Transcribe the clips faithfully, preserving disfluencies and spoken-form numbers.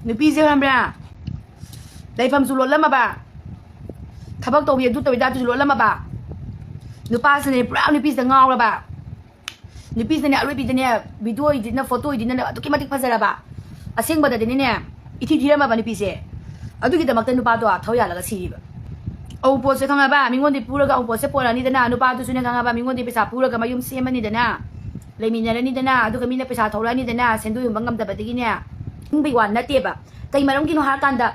ꯅꯨꯄꯤꯁꯦ ꯈꯪꯕ꯭ꯔꯥ, ꯂꯩꯐꯝꯁꯨ ꯂꯣꯠꯂꯝꯃꯕ, ꯊꯕꯛ ꯇꯧꯕꯤ ꯑꯗꯨ ꯇꯧꯕꯤ ꯗꯥꯇꯨꯁꯨ ꯂꯣꯠꯂꯝꯃꯕ, ꯅꯨꯄꯥꯁꯤꯅꯅꯦ ꯄꯨꯔꯥ ꯅꯨꯄꯤꯁꯤꯗ ꯉꯥꯎꯔꯕ, ꯅꯨꯄꯤꯁꯤꯅꯅꯦ ꯑꯔꯣꯏꯕꯤꯗꯅꯦ video editꯅ photo editꯅ ꯑꯗꯨꯛꯀꯤ ꯃꯇꯤꯛ ꯐꯖꯔꯕ, ꯑꯁꯦꯡꯕꯗꯗꯤꯅꯦ ꯏꯊꯤ ꯊꯤꯔꯝꯃꯕ ꯅꯨꯄꯤꯁꯦ꯫ ꯑꯗꯨꯒꯤꯗꯃꯛꯇ ꯅꯨꯄꯥꯗꯣ ꯊꯧ ꯌꯥꯜꯂꯒ ꯁꯤꯔꯤꯕ꯫ ꯑꯋꯨꯟꯄꯣꯠꯁꯦ ꯈꯪꯉꯕ, ꯃꯤꯉꯣꯟꯗꯤ ꯄꯨꯔꯒ ꯑꯋꯨꯟꯄꯣꯠꯁꯦ ꯄꯣꯔꯛꯑꯅꯤꯗꯅ, ꯅꯨꯄꯥꯗꯨꯁꯨꯅꯦ ꯈꯪꯉꯕ, ꯃꯤꯉꯣꯟꯗꯤ ꯄꯩꯁꯥ ꯄꯨꯔꯒ ꯃꯌꯨꯝ ꯁꯦꯝꯃꯅꯤꯗꯅ, ꯂꯩꯃꯤꯟꯅꯔꯅꯤꯗꯅ, ꯑꯗꯨꯒ ꯃꯤꯅ ꯄꯩꯁꯥ ꯊꯧꯔꯛꯑꯅꯤꯗꯅ, ꯁꯦꯟꯗꯣꯏ ꯍꯨꯟꯕ ꯉꯝꯗꯕꯗꯒꯤꯅꯦ ꯍꯤꯡꯕꯩ ꯋꯥ ꯅꯠꯇꯦꯕ꯫ ꯀꯩ ꯃꯔꯝꯒꯤꯅꯣ ꯍꯥꯏꯔꯀꯥꯟꯗ,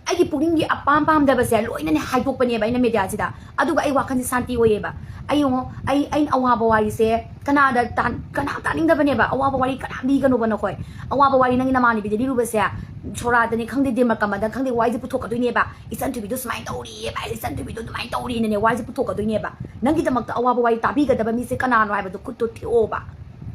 ꯑꯩꯒꯤ ꯄꯨꯛꯅꯤꯡꯒꯤ ꯑꯄꯥꯝ ꯄꯥꯝꯗꯕꯁꯦ ꯂꯣꯏꯅꯅꯦ ꯍꯥꯏꯗꯣꯛꯄꯅꯦꯕ ꯑꯩꯅ mediaꯁꯤꯗ꯫ ꯑꯗꯨꯒ ꯑꯩ ꯋꯥꯈꯜꯁꯦ ꯁꯥꯟꯇꯤ ꯑꯣꯏꯌꯦꯕ꯫ ꯑꯩ ꯌꯦꯡꯉꯣ, ꯑꯩ, ꯑꯩꯅ ꯑꯋꯥꯕ ꯋꯥꯔꯤꯁꯦ ꯀꯅꯥꯗ ꯇꯥꯟ-, ꯀꯅꯥꯝ ꯇꯥꯅꯤꯡꯗꯕꯅꯦꯕ꯫ ꯑꯋꯥꯕ ꯋꯥꯔꯤ ꯀꯅꯥꯝ ꯂꯤꯒꯅꯣꯕ ꯅꯈꯣꯏ꯫ ꯑꯋꯥꯕ ꯋꯥꯔꯤ ꯅꯪꯒꯤ ꯅꯃꯥꯟꯅꯕꯤꯗ ꯂꯤꯔꯨꯕꯁꯦ, ꯁꯣꯔꯥꯗꯅꯤ ꯈꯪꯗꯦ, ꯗꯦꯃ ꯀꯃꯗ ꯈꯪꯗꯦ, ꯋꯥꯔꯤꯁꯦ ꯄꯨꯊꯣꯛꯀꯗꯣꯏꯅꯦꯕ꯫ "ꯏꯆꯟ ꯊꯣꯏꯕꯤꯗꯣ ꯁꯨꯃꯥꯏꯅ ꯇꯧꯔꯤꯌꯦ ꯚꯥꯏ, ꯏꯆꯟ ꯊꯣꯏꯕꯤꯗꯣ ꯑꯗꯨꯃꯥꯏꯅ ꯇꯧꯔꯤꯅꯦꯅꯦ", ꯋꯥꯔꯤꯁꯦ ꯄꯨꯊꯣꯛꯀꯗꯣꯏꯅꯦꯕ꯫ ꯅꯪꯒꯤꯗꯃꯛꯇ ꯑꯋꯥꯕ ꯋꯥꯔꯤ ꯇꯥꯕꯤꯒꯗꯕ ꯃꯤꯁꯦ ꯀꯅꯥꯅꯣ ꯍꯥꯏꯕꯗꯣ ꯈꯨꯠꯇꯣ ꯊꯦꯛꯑꯣꯕ꯫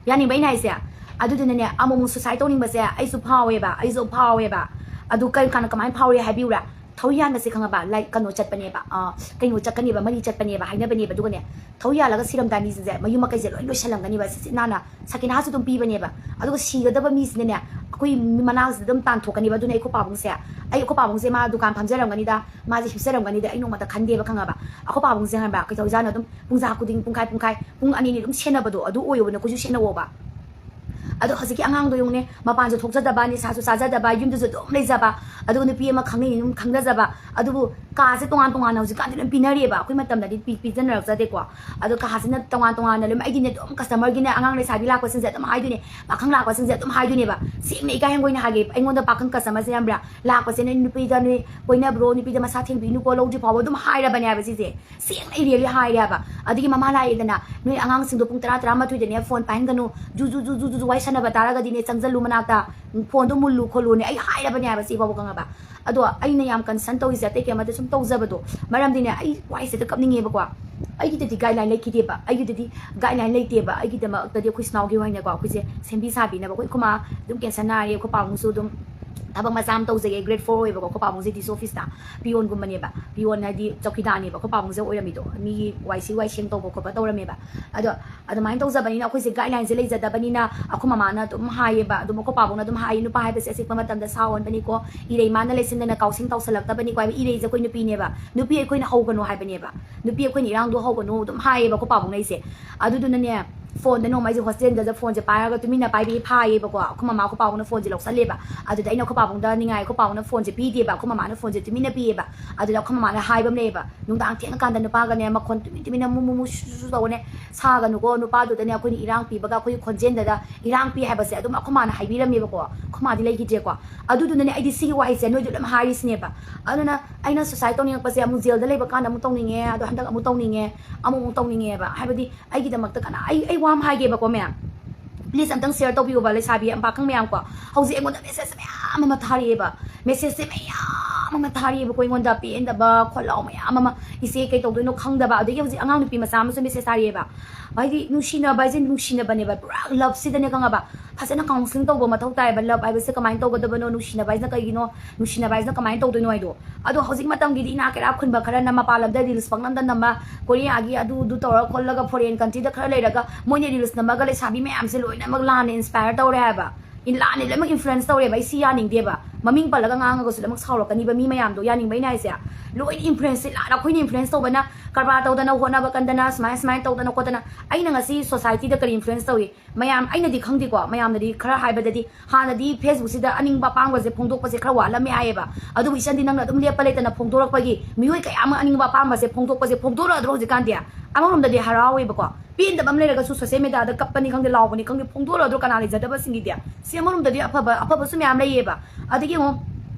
ꯌꯥꯅꯤꯡꯕ ꯑꯩꯅ ꯍꯥꯏꯁꯦ? ꯑꯗꯨꯗꯨꯅꯅꯦ, ꯑꯃꯨꯛ ꯑꯃꯨꯛ suicide ꯇꯧꯅꯤꯡꯕꯁꯦ ꯑꯩꯁꯨ ꯐꯥꯎꯋꯦꯕ, ꯑꯩꯁꯨ ꯐꯥꯎꯋꯦꯕ꯫ ꯑꯗꯨ ꯀꯔꯤ ꯀꯥꯟꯗ ꯀꯃꯥꯏꯅ ꯐꯥꯎꯔꯦ ꯍꯥꯏꯕꯤꯌꯨꯔꯥ? ꯊꯧꯔꯤ ꯌꯥꯟꯕꯁꯦ ꯈꯪꯉꯕ? ꯂꯥꯏꯛ, ꯀꯩꯅꯣ ꯆꯠꯄꯅꯦꯕ, ꯑ, ꯀꯩꯅꯣ ꯆꯠꯀꯅꯦꯕ, ꯃꯔꯤ ꯆꯠꯄꯅꯦꯕ, ꯍꯥꯏꯅꯕꯅꯦꯕ꯫ ꯑꯗꯨꯒꯅꯦ, ꯊꯧꯔꯤ ꯌꯥꯜꯂꯒ ꯁꯤꯔꯝꯗꯥꯏ ꯃꯤꯁꯤꯡꯁꯦ ꯃꯌꯨꯝ ꯃꯀꯩꯁꯦ ꯂꯣꯏ ꯂꯣꯏꯁꯜꯂꯝꯒꯅꯤꯕ, ꯁꯤꯠ ꯁꯤꯠ ꯅꯥꯟꯅ ꯁꯈꯤꯅꯥꯁꯨ ꯑꯗꯨꯝ ꯄꯤꯕꯅꯦꯕ꯫ ꯑꯗꯨꯒ ꯁꯤꯒꯗꯕ ꯃꯤꯁꯤꯅꯅꯦ, ꯑꯩꯈꯣꯏ ꯃꯅꯥꯛꯁꯤꯗ ꯑꯗꯨꯝ ꯇꯥꯟꯊꯣꯛꯀꯅꯦꯕ꯫ ꯑꯗꯨꯅ ꯑꯩꯈꯣꯏ ꯄꯥꯕꯨꯡꯁꯦ, ꯑꯩ, ꯑꯩꯈꯣꯏ ꯄꯥꯕꯨꯡꯁꯦ ꯃꯥ ꯗꯨꯀꯥꯟ ꯐꯝꯖꯔꯝꯒꯅꯤꯗ, ꯃꯥꯁꯦ ꯍꯤꯞꯆꯔꯝꯒꯅꯤꯗ ꯑꯩ ꯅꯣꯡꯃꯇ ꯈꯟꯗꯦꯕ, ꯈꯪꯉꯕ? ꯑꯩꯈꯣꯏ ꯄꯥꯕꯨꯡꯁꯦ ꯈꯪꯕ꯭ꯔꯥ, ꯀꯩꯗꯧꯖꯥꯠꯅꯣ, ꯑꯗꯨꯝ ꯄꯨꯡꯖꯥ ꯈꯨꯗꯤꯡ, ꯄꯨꯡꯈꯥꯏ ꯄꯨꯡꯈꯥꯏ, ꯄꯨꯡ ꯑꯅꯤ ꯑꯅꯤ ꯑꯗꯨꯝ ꯁꯦꯟꯅꯕꯗꯣ ꯑꯗꯨ ꯑꯣꯏꯌꯣꯕ, ꯅꯈꯣꯏꯁꯨ ꯁꯦꯟꯅꯧꯑꯣꯕ꯫ ꯑꯗꯣ ꯍꯧꯖꯤꯛꯀꯤ ꯑꯉꯥꯡꯗꯣ ꯌꯦꯡꯉꯨꯅꯦ, ꯃꯄꯥꯟꯁꯨ ꯊꯣꯛꯆꯗꯕ, ꯅꯤꯁꯥꯁꯨ ꯆꯥꯖꯗꯕ, ꯌꯨꯝꯗꯁꯨ ꯑꯗꯨꯝ ꯂꯩꯖꯕ, ꯑꯗꯨꯒ ꯅꯨꯄꯤ ꯑꯃ ꯈꯪꯅꯩ ꯑꯗꯨꯝ ꯈꯪꯅꯖꯕ, ꯑꯗꯨꯕꯨ ꯀꯥꯁꯦ ꯇꯣꯉꯥꯟ ꯇꯣꯉꯥꯟꯅ ꯍꯧꯖꯤꯛꯀꯥꯟꯗꯤ ꯂꯣꯏ ꯄꯤꯅꯔꯤꯑꯕ, ꯑꯩꯈꯣꯏ ꯃꯇꯝꯗꯗꯤ ꯄꯤ-, ꯄꯤꯖꯅꯔꯛꯆꯗꯦꯀꯣ꯫ ꯑꯗꯣ ꯀꯥꯁꯤꯅ ꯇꯣꯉꯥꯟ ꯇꯣꯉꯥꯟꯅ ꯂꯣꯏ, ꯑꯩꯗꯤꯅꯦ ꯑꯗꯨꯝ customerꯒꯤꯅꯦ, ꯑꯉꯥꯡ ꯂꯩꯁꯥꯕꯤ ꯂꯥꯛꯄꯁꯤꯡꯁꯦ ꯑꯗꯨꯝ ꯍꯥꯏꯗꯣꯏꯅꯦ, ꯄꯥꯈꯪ ꯂꯥꯛꯄꯁꯤꯡꯁꯦ ꯑꯗꯨꯝ ꯍꯥꯏꯗꯣꯏꯅꯦꯕ, ꯁꯦꯡꯅ ꯏꯀꯥꯏ ꯍꯪꯒꯣꯏꯅ ꯍꯥꯏꯒꯦ, ꯑꯩꯉꯣꯟꯗ ꯄꯥꯈꯪ customerꯁꯦ ꯌꯥꯝꯕ꯭ꯔꯥ, ꯂꯥꯛꯄꯁꯦ ꯅꯣꯏ ꯅꯨꯄꯤꯗ ꯅꯣꯏ ꯀꯣꯏꯅꯕ꯭ꯔꯣ, ꯅꯨꯄꯤꯗ ꯃꯁꯥ ꯊꯦꯡꯕꯤꯅꯨꯀꯣ, ꯂꯧꯗ꯭ꯔꯤ ꯐꯥꯎꯕ ꯑꯗꯨꯝ ꯍꯥꯏꯔꯕꯅꯦꯕ ꯁꯤꯁꯦ꯫ ꯁꯦꯡꯅ ꯑꯩ really ꯍꯥꯏꯔꯦ ꯍꯥꯏꯕ꯫ ꯑꯗꯒꯤ ꯃꯃꯥ ꯂꯥꯛꯑꯦꯗꯅ, "ꯅꯣꯏ ꯑꯉꯥꯡꯁꯤꯡꯗꯣ ꯄꯨꯡ ꯇꯔꯥ, ꯇꯔꯥꯃꯥꯊꯣꯏꯗꯅꯦ phone ꯄꯥꯏꯍꯟꯒꯅꯨ, ꯖꯨ ꯖꯨ ꯖꯨ ꯖꯨ ꯖꯨ ꯋꯥꯔꯤ ꯁꯥꯟꯅꯕ ꯇꯥꯔꯒꯗꯤꯅꯦ ꯆꯪꯖꯜꯂꯨ ꯃꯅꯥꯛꯇ, phone ꯗꯣ ꯃꯨꯜꯂꯨ ꯈꯣꯠꯂꯨꯅꯦ" ꯑꯩ ꯍꯥꯏꯔꯕꯅꯦ ꯍꯥꯏꯕ ꯁꯤ ꯐꯥꯎꯕ, ꯈꯪꯉꯕ? ꯑꯗꯣ ꯑꯩꯅ ꯌꯥꯝ concern ꯇꯧꯔꯤꯁꯦ ꯑꯇꯩ ꯀꯩꯝ ꯅꯠꯇꯦ, ꯁꯨꯝ ꯇꯧꯖꯕꯗꯣ꯫ ꯃꯔꯝꯗꯤꯅꯦ, ꯑꯩ ꯋꯥꯔꯤꯁꯦ ꯍꯦꯛꯇ ꯀꯞꯅꯤꯡꯉꯦꯕꯀꯣ꯫ ꯑꯩꯒꯤꯗꯗꯤ guideline ꯂꯩꯈꯤꯗꯦꯕ, ꯑꯩꯒꯤꯗꯗꯤ guideline ꯂꯩꯇꯦꯕ꯫ ꯑꯩꯒꯤꯗꯃꯛꯇꯗꯤ ꯑꯩꯈꯣꯏ ꯏꯆꯤꯟ ꯏꯅꯥꯎꯒꯤ ꯑꯣꯏꯅꯀꯣ, ꯑꯩꯈꯣꯏꯁꯦ ꯁꯦꯝꯕꯤ ꯁꯥꯕꯤꯅꯕ, ꯑꯩꯈꯣꯏ ꯈꯨꯃꯥ ꯑꯗꯨꯝ cancer ꯅꯥꯔꯤ, ꯑꯩꯈꯣꯏ ꯄꯥꯕꯨꯡꯁꯨ ꯑꯗꯨꯝ ꯊꯕꯛ ꯃꯆꯥ ꯑꯃ ꯇꯧꯖꯒꯦ꯫ Grade four ꯑꯣꯏꯕꯀꯣ, ꯑꯩꯈꯣꯏ ꯄꯥꯕꯨꯡꯁꯦ DC office ꯇ peon ꯒꯨꯝꯕꯅꯦꯕ, peon ꯍꯥꯏꯗꯤ ꯆꯧꯀꯤꯗꯥꯔꯅꯦꯕ ꯑꯩꯈꯣꯏ ꯄꯥꯕꯨꯡꯁꯦ ꯑꯣꯏꯔꯝꯃꯤꯗꯣ, ꯃꯤꯒꯤ ꯋꯥꯏ ꯁꯤ ꯋꯥꯏ ꯁꯦꯡ ꯇꯧꯕ ꯈꯣꯠꯄ ꯇꯧꯔꯝꯃꯦꯕ꯫ ꯑꯗꯣ ꯑꯗꯨꯃꯥꯏꯅ ꯇꯧꯖꯕꯅꯤꯅ ꯑꯩꯈꯣꯏꯁꯦ guideline ꯁꯦ ꯂꯩꯖꯗꯕꯅꯤꯅ ꯑꯩꯈꯣꯏ ꯃꯃꯥꯅ ꯑꯗꯨꯝ ꯍꯥꯏꯌꯦꯕ, ꯑꯗꯨꯝ ꯑꯩꯈꯣꯏ ꯄꯥꯕꯨꯡꯅ ꯑꯗꯨꯝ ꯍꯥꯏꯌꯦ, "ꯅꯨꯄꯥ ꯍꯥꯏꯕꯁꯦ ꯑꯆꯤꯛꯄ ꯃꯇꯝꯗ ꯁꯥ ꯑꯣꯟꯕꯅꯤꯀꯣ, ꯏꯔꯩ ꯃꯥꯅ ꯂꯩꯁꯤꯟꯗꯅ ꯀꯥꯎꯁꯤꯡ ꯇꯥꯎꯁꯜꯂꯛꯇꯕꯅꯤꯀꯣ" ꯍꯥꯏꯕ꯫ ꯏꯔꯩꯁꯦ ꯑꯩꯈꯣꯏ ꯅꯨꯄꯤꯅꯦꯕ, ꯅꯨꯄꯤ ꯑꯩꯈꯣꯏꯅ ꯍꯧꯒꯅꯨ ꯍꯥꯏꯕꯅꯦꯕ, ꯅꯨꯄꯤ ꯑꯩꯈꯣꯏꯅ ꯏꯔꯥꯡꯗꯣ ꯍꯧꯒꯅꯨ ꯑꯗꯨꯝ ꯍꯥꯏꯌꯦꯕ ꯑꯩꯈꯣꯏ ꯄꯥꯕꯨꯡꯅ ꯑꯩꯁꯦ꯫ ꯑꯗꯨꯗꯨꯅꯅꯦ, phone ꯗ ꯅꯣꯡꯃ ꯑꯩꯁꯦ hostel ꯗ phone ꯁꯦ ꯄꯥꯏꯔꯒ ꯇꯨꯃꯤꯟꯅ ꯄꯥꯏꯕꯤ ꯐꯥꯏꯌꯦꯕꯀꯣ꯫ ꯑꯩꯈꯣꯏ ꯃꯃꯥ ꯑꯩꯈꯣꯏ ꯄꯥꯕꯨꯡꯅ phone ꯁꯦ ꯂꯧꯁꯜꯂꯦꯕ꯫ ꯑꯗꯨꯗ ꯑꯩꯅ ꯑꯩꯈꯣꯏ ꯄꯥꯕꯨꯡꯗ ꯅꯤꯡꯉꯥꯏ, ꯑꯩꯈꯣꯏ ꯄꯥꯕꯨꯡꯅ phone ꯁꯦ ꯄꯤꯗꯦꯕ, ꯑꯩꯈꯣꯏ ꯃꯃꯥꯅ phone ꯁꯦ ꯇꯨꯃꯤꯟꯅ ꯄꯤꯌꯦꯕ꯫ ꯑꯗꯨꯗ ꯑꯩꯈꯣꯏ ꯃꯃꯥꯅ ꯍꯥꯏꯕ ꯑꯃ ꯂꯩꯌꯦꯕ, "ꯅꯨꯡꯗꯥꯡ ꯊꯦꯡꯉꯀꯥꯟꯗ ꯅꯨꯄꯥꯒꯅꯦ ꯃꯈꯣꯟ ꯇꯨꯃꯤꯟ ꯇꯨꯃꯤꯟꯅ ꯃꯨ ꯃꯨ ꯃꯨ ꯁꯨ ꯁꯨ ꯇꯧꯕꯅꯦ ꯁꯥꯒꯅꯨꯀꯣ, ꯅꯨꯄꯥꯗꯨꯗꯅꯦ ꯑꯩꯈꯣꯏꯅ ꯏꯔꯥꯡ ꯄꯤꯕꯒ ꯑꯩꯈꯣꯏꯒꯤ ꯈꯣꯟꯖꯦꯜꯗꯗ ꯏꯔꯥꯡ ꯄꯤ" ꯍꯥꯏꯕꯁꯦ ꯑꯗꯨꯝ ꯑꯩꯈꯣꯏ ꯃꯥꯅ ꯍꯥꯏꯕꯤꯔꯝꯃꯦꯕꯀꯣ꯫ ꯑꯩꯈꯣꯏ ꯃꯥꯗꯤ ꯂꯩꯈꯤꯗ꯭ꯔꯦꯀꯣ꯫ ꯑꯗꯨꯗꯨꯅꯅꯦ ꯑꯩꯗꯤ ꯁꯤꯒꯤ ꯋꯥꯍꯩꯁꯦ ꯅꯣꯏꯗ ꯂꯣꯏꯅ ꯍꯥꯏꯔꯤꯁꯤꯅꯦꯕ꯫ ꯑꯗꯨꯅ ꯑꯩꯅ suicide ꯇꯧꯅꯤꯡꯉꯛꯄꯁꯦ ꯑꯃꯨꯛ jail ꯗ ꯂꯩꯕ ꯀꯥꯟꯗ ꯑꯃꯨꯛ ꯇꯧꯅꯤꯡꯉꯦ, ꯑꯗꯣ ꯍꯟꯗꯛ ꯑꯃꯨꯛ ꯇꯧꯅꯤꯡꯉꯦ, ꯑꯃꯨꯛ ꯑꯃꯨꯛ ꯇꯧꯅꯤꯡꯉꯦꯕ꯫ ꯍꯥꯏꯕꯗꯤ ꯑꯩꯒꯤꯗꯃꯛꯇ ꯀꯅꯥ, ꯑꯩ, ꯑꯩ ꯋꯥ ꯑꯃ ꯍꯥꯏꯒꯦꯕꯀꯣ ꯃꯌꯥꯝ, please ꯑꯝꯇꯪ share ꯇꯧꯕꯤꯌꯨꯕ ꯂꯩꯁꯥꯕꯤ ꯄꯥꯈꯪ ꯃꯌꯥꯝ ꯀꯣ꯫ ꯍꯧꯖꯤꯛ ꯑꯩꯉꯣꯟꯗ message ꯃꯌꯥꯝ ꯑꯃ ꯊꯥꯔꯛꯑꯦꯕ, message ꯁꯦ ꯃꯌꯥꯝ ꯑꯃ ꯊꯥꯔꯛꯑꯦꯕꯀꯣ ꯑꯩꯉꯣꯟꯗ, ꯄꯦꯟꯗꯕ ꯈꯣꯠꯂꯥꯎ ꯃꯌꯥꯝ ꯑꯃ, "ꯏꯆꯦ ꯀꯩ ꯇꯧꯗꯣꯏꯅꯣ ꯈꯪꯗꯕ"꯫ ꯑꯗꯒꯤ ꯍꯧꯖꯤꯛ ꯑꯉꯥꯡ ꯅꯨꯄꯤ ꯃꯆꯥ ꯑꯃꯁꯨ message ꯊꯥꯔꯛꯑꯦꯕ꯫ ꯍꯥꯏꯗꯤ ꯅꯨꯡꯁꯤꯅꯕ ꯍꯥꯏꯁꯦ ꯅꯨꯡꯁꯤꯅꯕꯅꯦꯕ, ꯄꯨꯔꯥ love ꯁꯤꯗꯅꯦ ꯈꯪꯉꯕ, ꯐꯖꯅ counselling ꯇꯧꯕ ꯃꯊꯧ ꯇꯥꯏꯌꯦꯕ꯫ Love ꯍꯥꯏꯕꯁꯦ ꯀꯃꯥꯏꯅ ꯇꯧꯒꯗꯕꯅꯣ, ꯅꯨꯡꯁꯤꯅꯕ ꯍꯥꯏꯁꯤꯅ ꯀꯩꯒꯤꯅꯣ, ꯅꯨꯡꯁꯤꯅꯕ ꯍꯥꯏꯁꯤꯅ ꯀꯃꯥꯏꯅ ꯇꯧꯗꯣꯏꯅꯣ ꯍꯥꯏꯗꯣ꯫ ꯑꯗꯣ ꯍꯧꯖꯤꯛ ꯃꯇꯝꯒꯤꯗꯤ ꯏꯅꯥꯛ ꯀꯩꯔꯥꯛ ꯈꯨꯟꯕ ꯈꯔꯅ ꯃꯄꯥꯟ ꯂꯝꯗ reels ꯄꯪꯅꯝꯗ ꯅꯝꯃ, ꯀꯣꯔꯤꯌꯥꯒꯤ ꯑꯗꯨ ꯑꯗꯨ ꯇꯧꯔ ꯈꯣꯠꯂꯒ foreign country ꯗ ꯈꯔ ꯂꯩꯔꯒ ꯃꯣꯏꯅ reels ꯅꯝꯃꯒ ꯂꯩꯁꯥꯕꯤ ꯃꯌꯥꯝꯁꯦ ꯂꯣꯏꯅꯃꯛ ꯂꯥꯟꯅ inspire ꯇꯧꯔꯦ ꯍꯥꯏꯕ꯫ ꯏꯟ-, ꯂꯥꯟꯅ ꯂꯣꯏꯅꯃꯛ influence ꯇꯧꯔꯦꯕ꯫ ꯑꯩ ꯁꯤ ꯌꯥꯅꯤꯡꯗꯦꯕ꯫ ꯃꯃꯤꯡ ꯄꯜꯂꯒ ꯉꯥꯡꯉꯒꯁꯨ ꯂꯣꯏꯅꯃꯛ ꯁꯥꯎꯔꯛꯀꯅꯤꯕ ꯃꯤ ꯃꯌꯥꯝꯗꯣ꯫ ꯌꯥꯅꯤꯡꯕꯩꯅꯦ ꯍꯥꯏꯁꯦ꯫ ꯂꯣꯏꯅ influence ꯁꯦ ꯂꯥꯟꯅ ꯑꯩꯈꯣꯏꯅ influence ꯇꯧꯕꯅ, ꯀꯔꯕꯥꯔ ꯇꯧꯗꯅ, ꯍꯣꯠꯅꯕ ꯀꯟꯗꯅ, ꯁꯨꯃꯥꯏꯅ ꯁꯨꯃꯥꯏꯅ ꯇꯧꯗꯅ ꯈꯣꯠꯇꯅ꯫ ꯑꯩꯅ ꯉꯁꯤ society ꯗ ꯀꯔꯤ influence ꯇꯧꯏ? ꯃꯌꯥꯝ, ꯑꯩꯅꯗꯤ ꯈꯪꯗꯦꯀꯣ, ꯃꯌꯥꯝꯅꯗꯤ ꯈꯔ ꯍꯥꯏꯕꯗꯗꯤ ꯍꯥꯟꯅꯗꯤ Facebook ꯁꯤꯗ ꯑꯅꯤꯡꯕ ꯑꯄꯥꯝꯕꯁꯦ ꯐꯣꯡꯗꯣꯛꯄꯁꯦ ꯈꯔ ꯋꯥꯠꯂꯝꯃꯦ ꯍꯥꯏꯌꯦꯕ꯫ ꯑꯗꯨꯕꯨ ꯏꯆꯟꯗꯤ ꯅꯪꯅ ꯑꯗꯨꯝ ꯂꯦꯞꯄ ꯂꯩꯇꯅ ꯐꯣꯡꯗꯣꯔꯛꯄꯒꯤ ꯃꯤꯑꯣꯏ ꯀꯌꯥ ꯑꯃ ꯑꯅꯤꯡꯕ ꯑꯄꯥꯝꯕꯁꯦ ꯐꯣꯡꯗꯣꯛꯄꯁꯦ ꯐꯣꯡꯗꯣꯔꯛꯑꯗ꯭ꯔꯣ ꯍꯧꯖꯤꯛꯀꯥꯟꯗꯤ? ꯑꯃꯔꯣꯝꯗꯗꯤ ꯍꯔꯥꯎꯋꯦꯕꯀꯣ꯫ ꯄꯦꯟꯗꯕ ꯑꯃ ꯂꯩꯔꯒꯁꯨ social media ꯗ ꯀꯞꯄꯅꯤ ꯈꯪꯗꯦ, ꯂꯥꯎꯕꯅꯤ ꯈꯪꯗꯦ, ꯐꯣꯡꯗꯣꯔꯛꯑꯗ꯭ꯔꯣ ꯀꯅꯥ ꯂꯩꯖꯗꯕꯁꯤꯡꯒꯤꯗꯤ? ꯁꯤ ꯑꯃꯔꯣꯝꯗꯗꯤ ꯑꯐꯕ, ꯑꯐꯕꯁꯨ ꯃꯌꯥꯝ ꯂꯩꯌꯦꯕ꯫ ꯑꯗꯒꯤ ꯑꯃꯨꯛ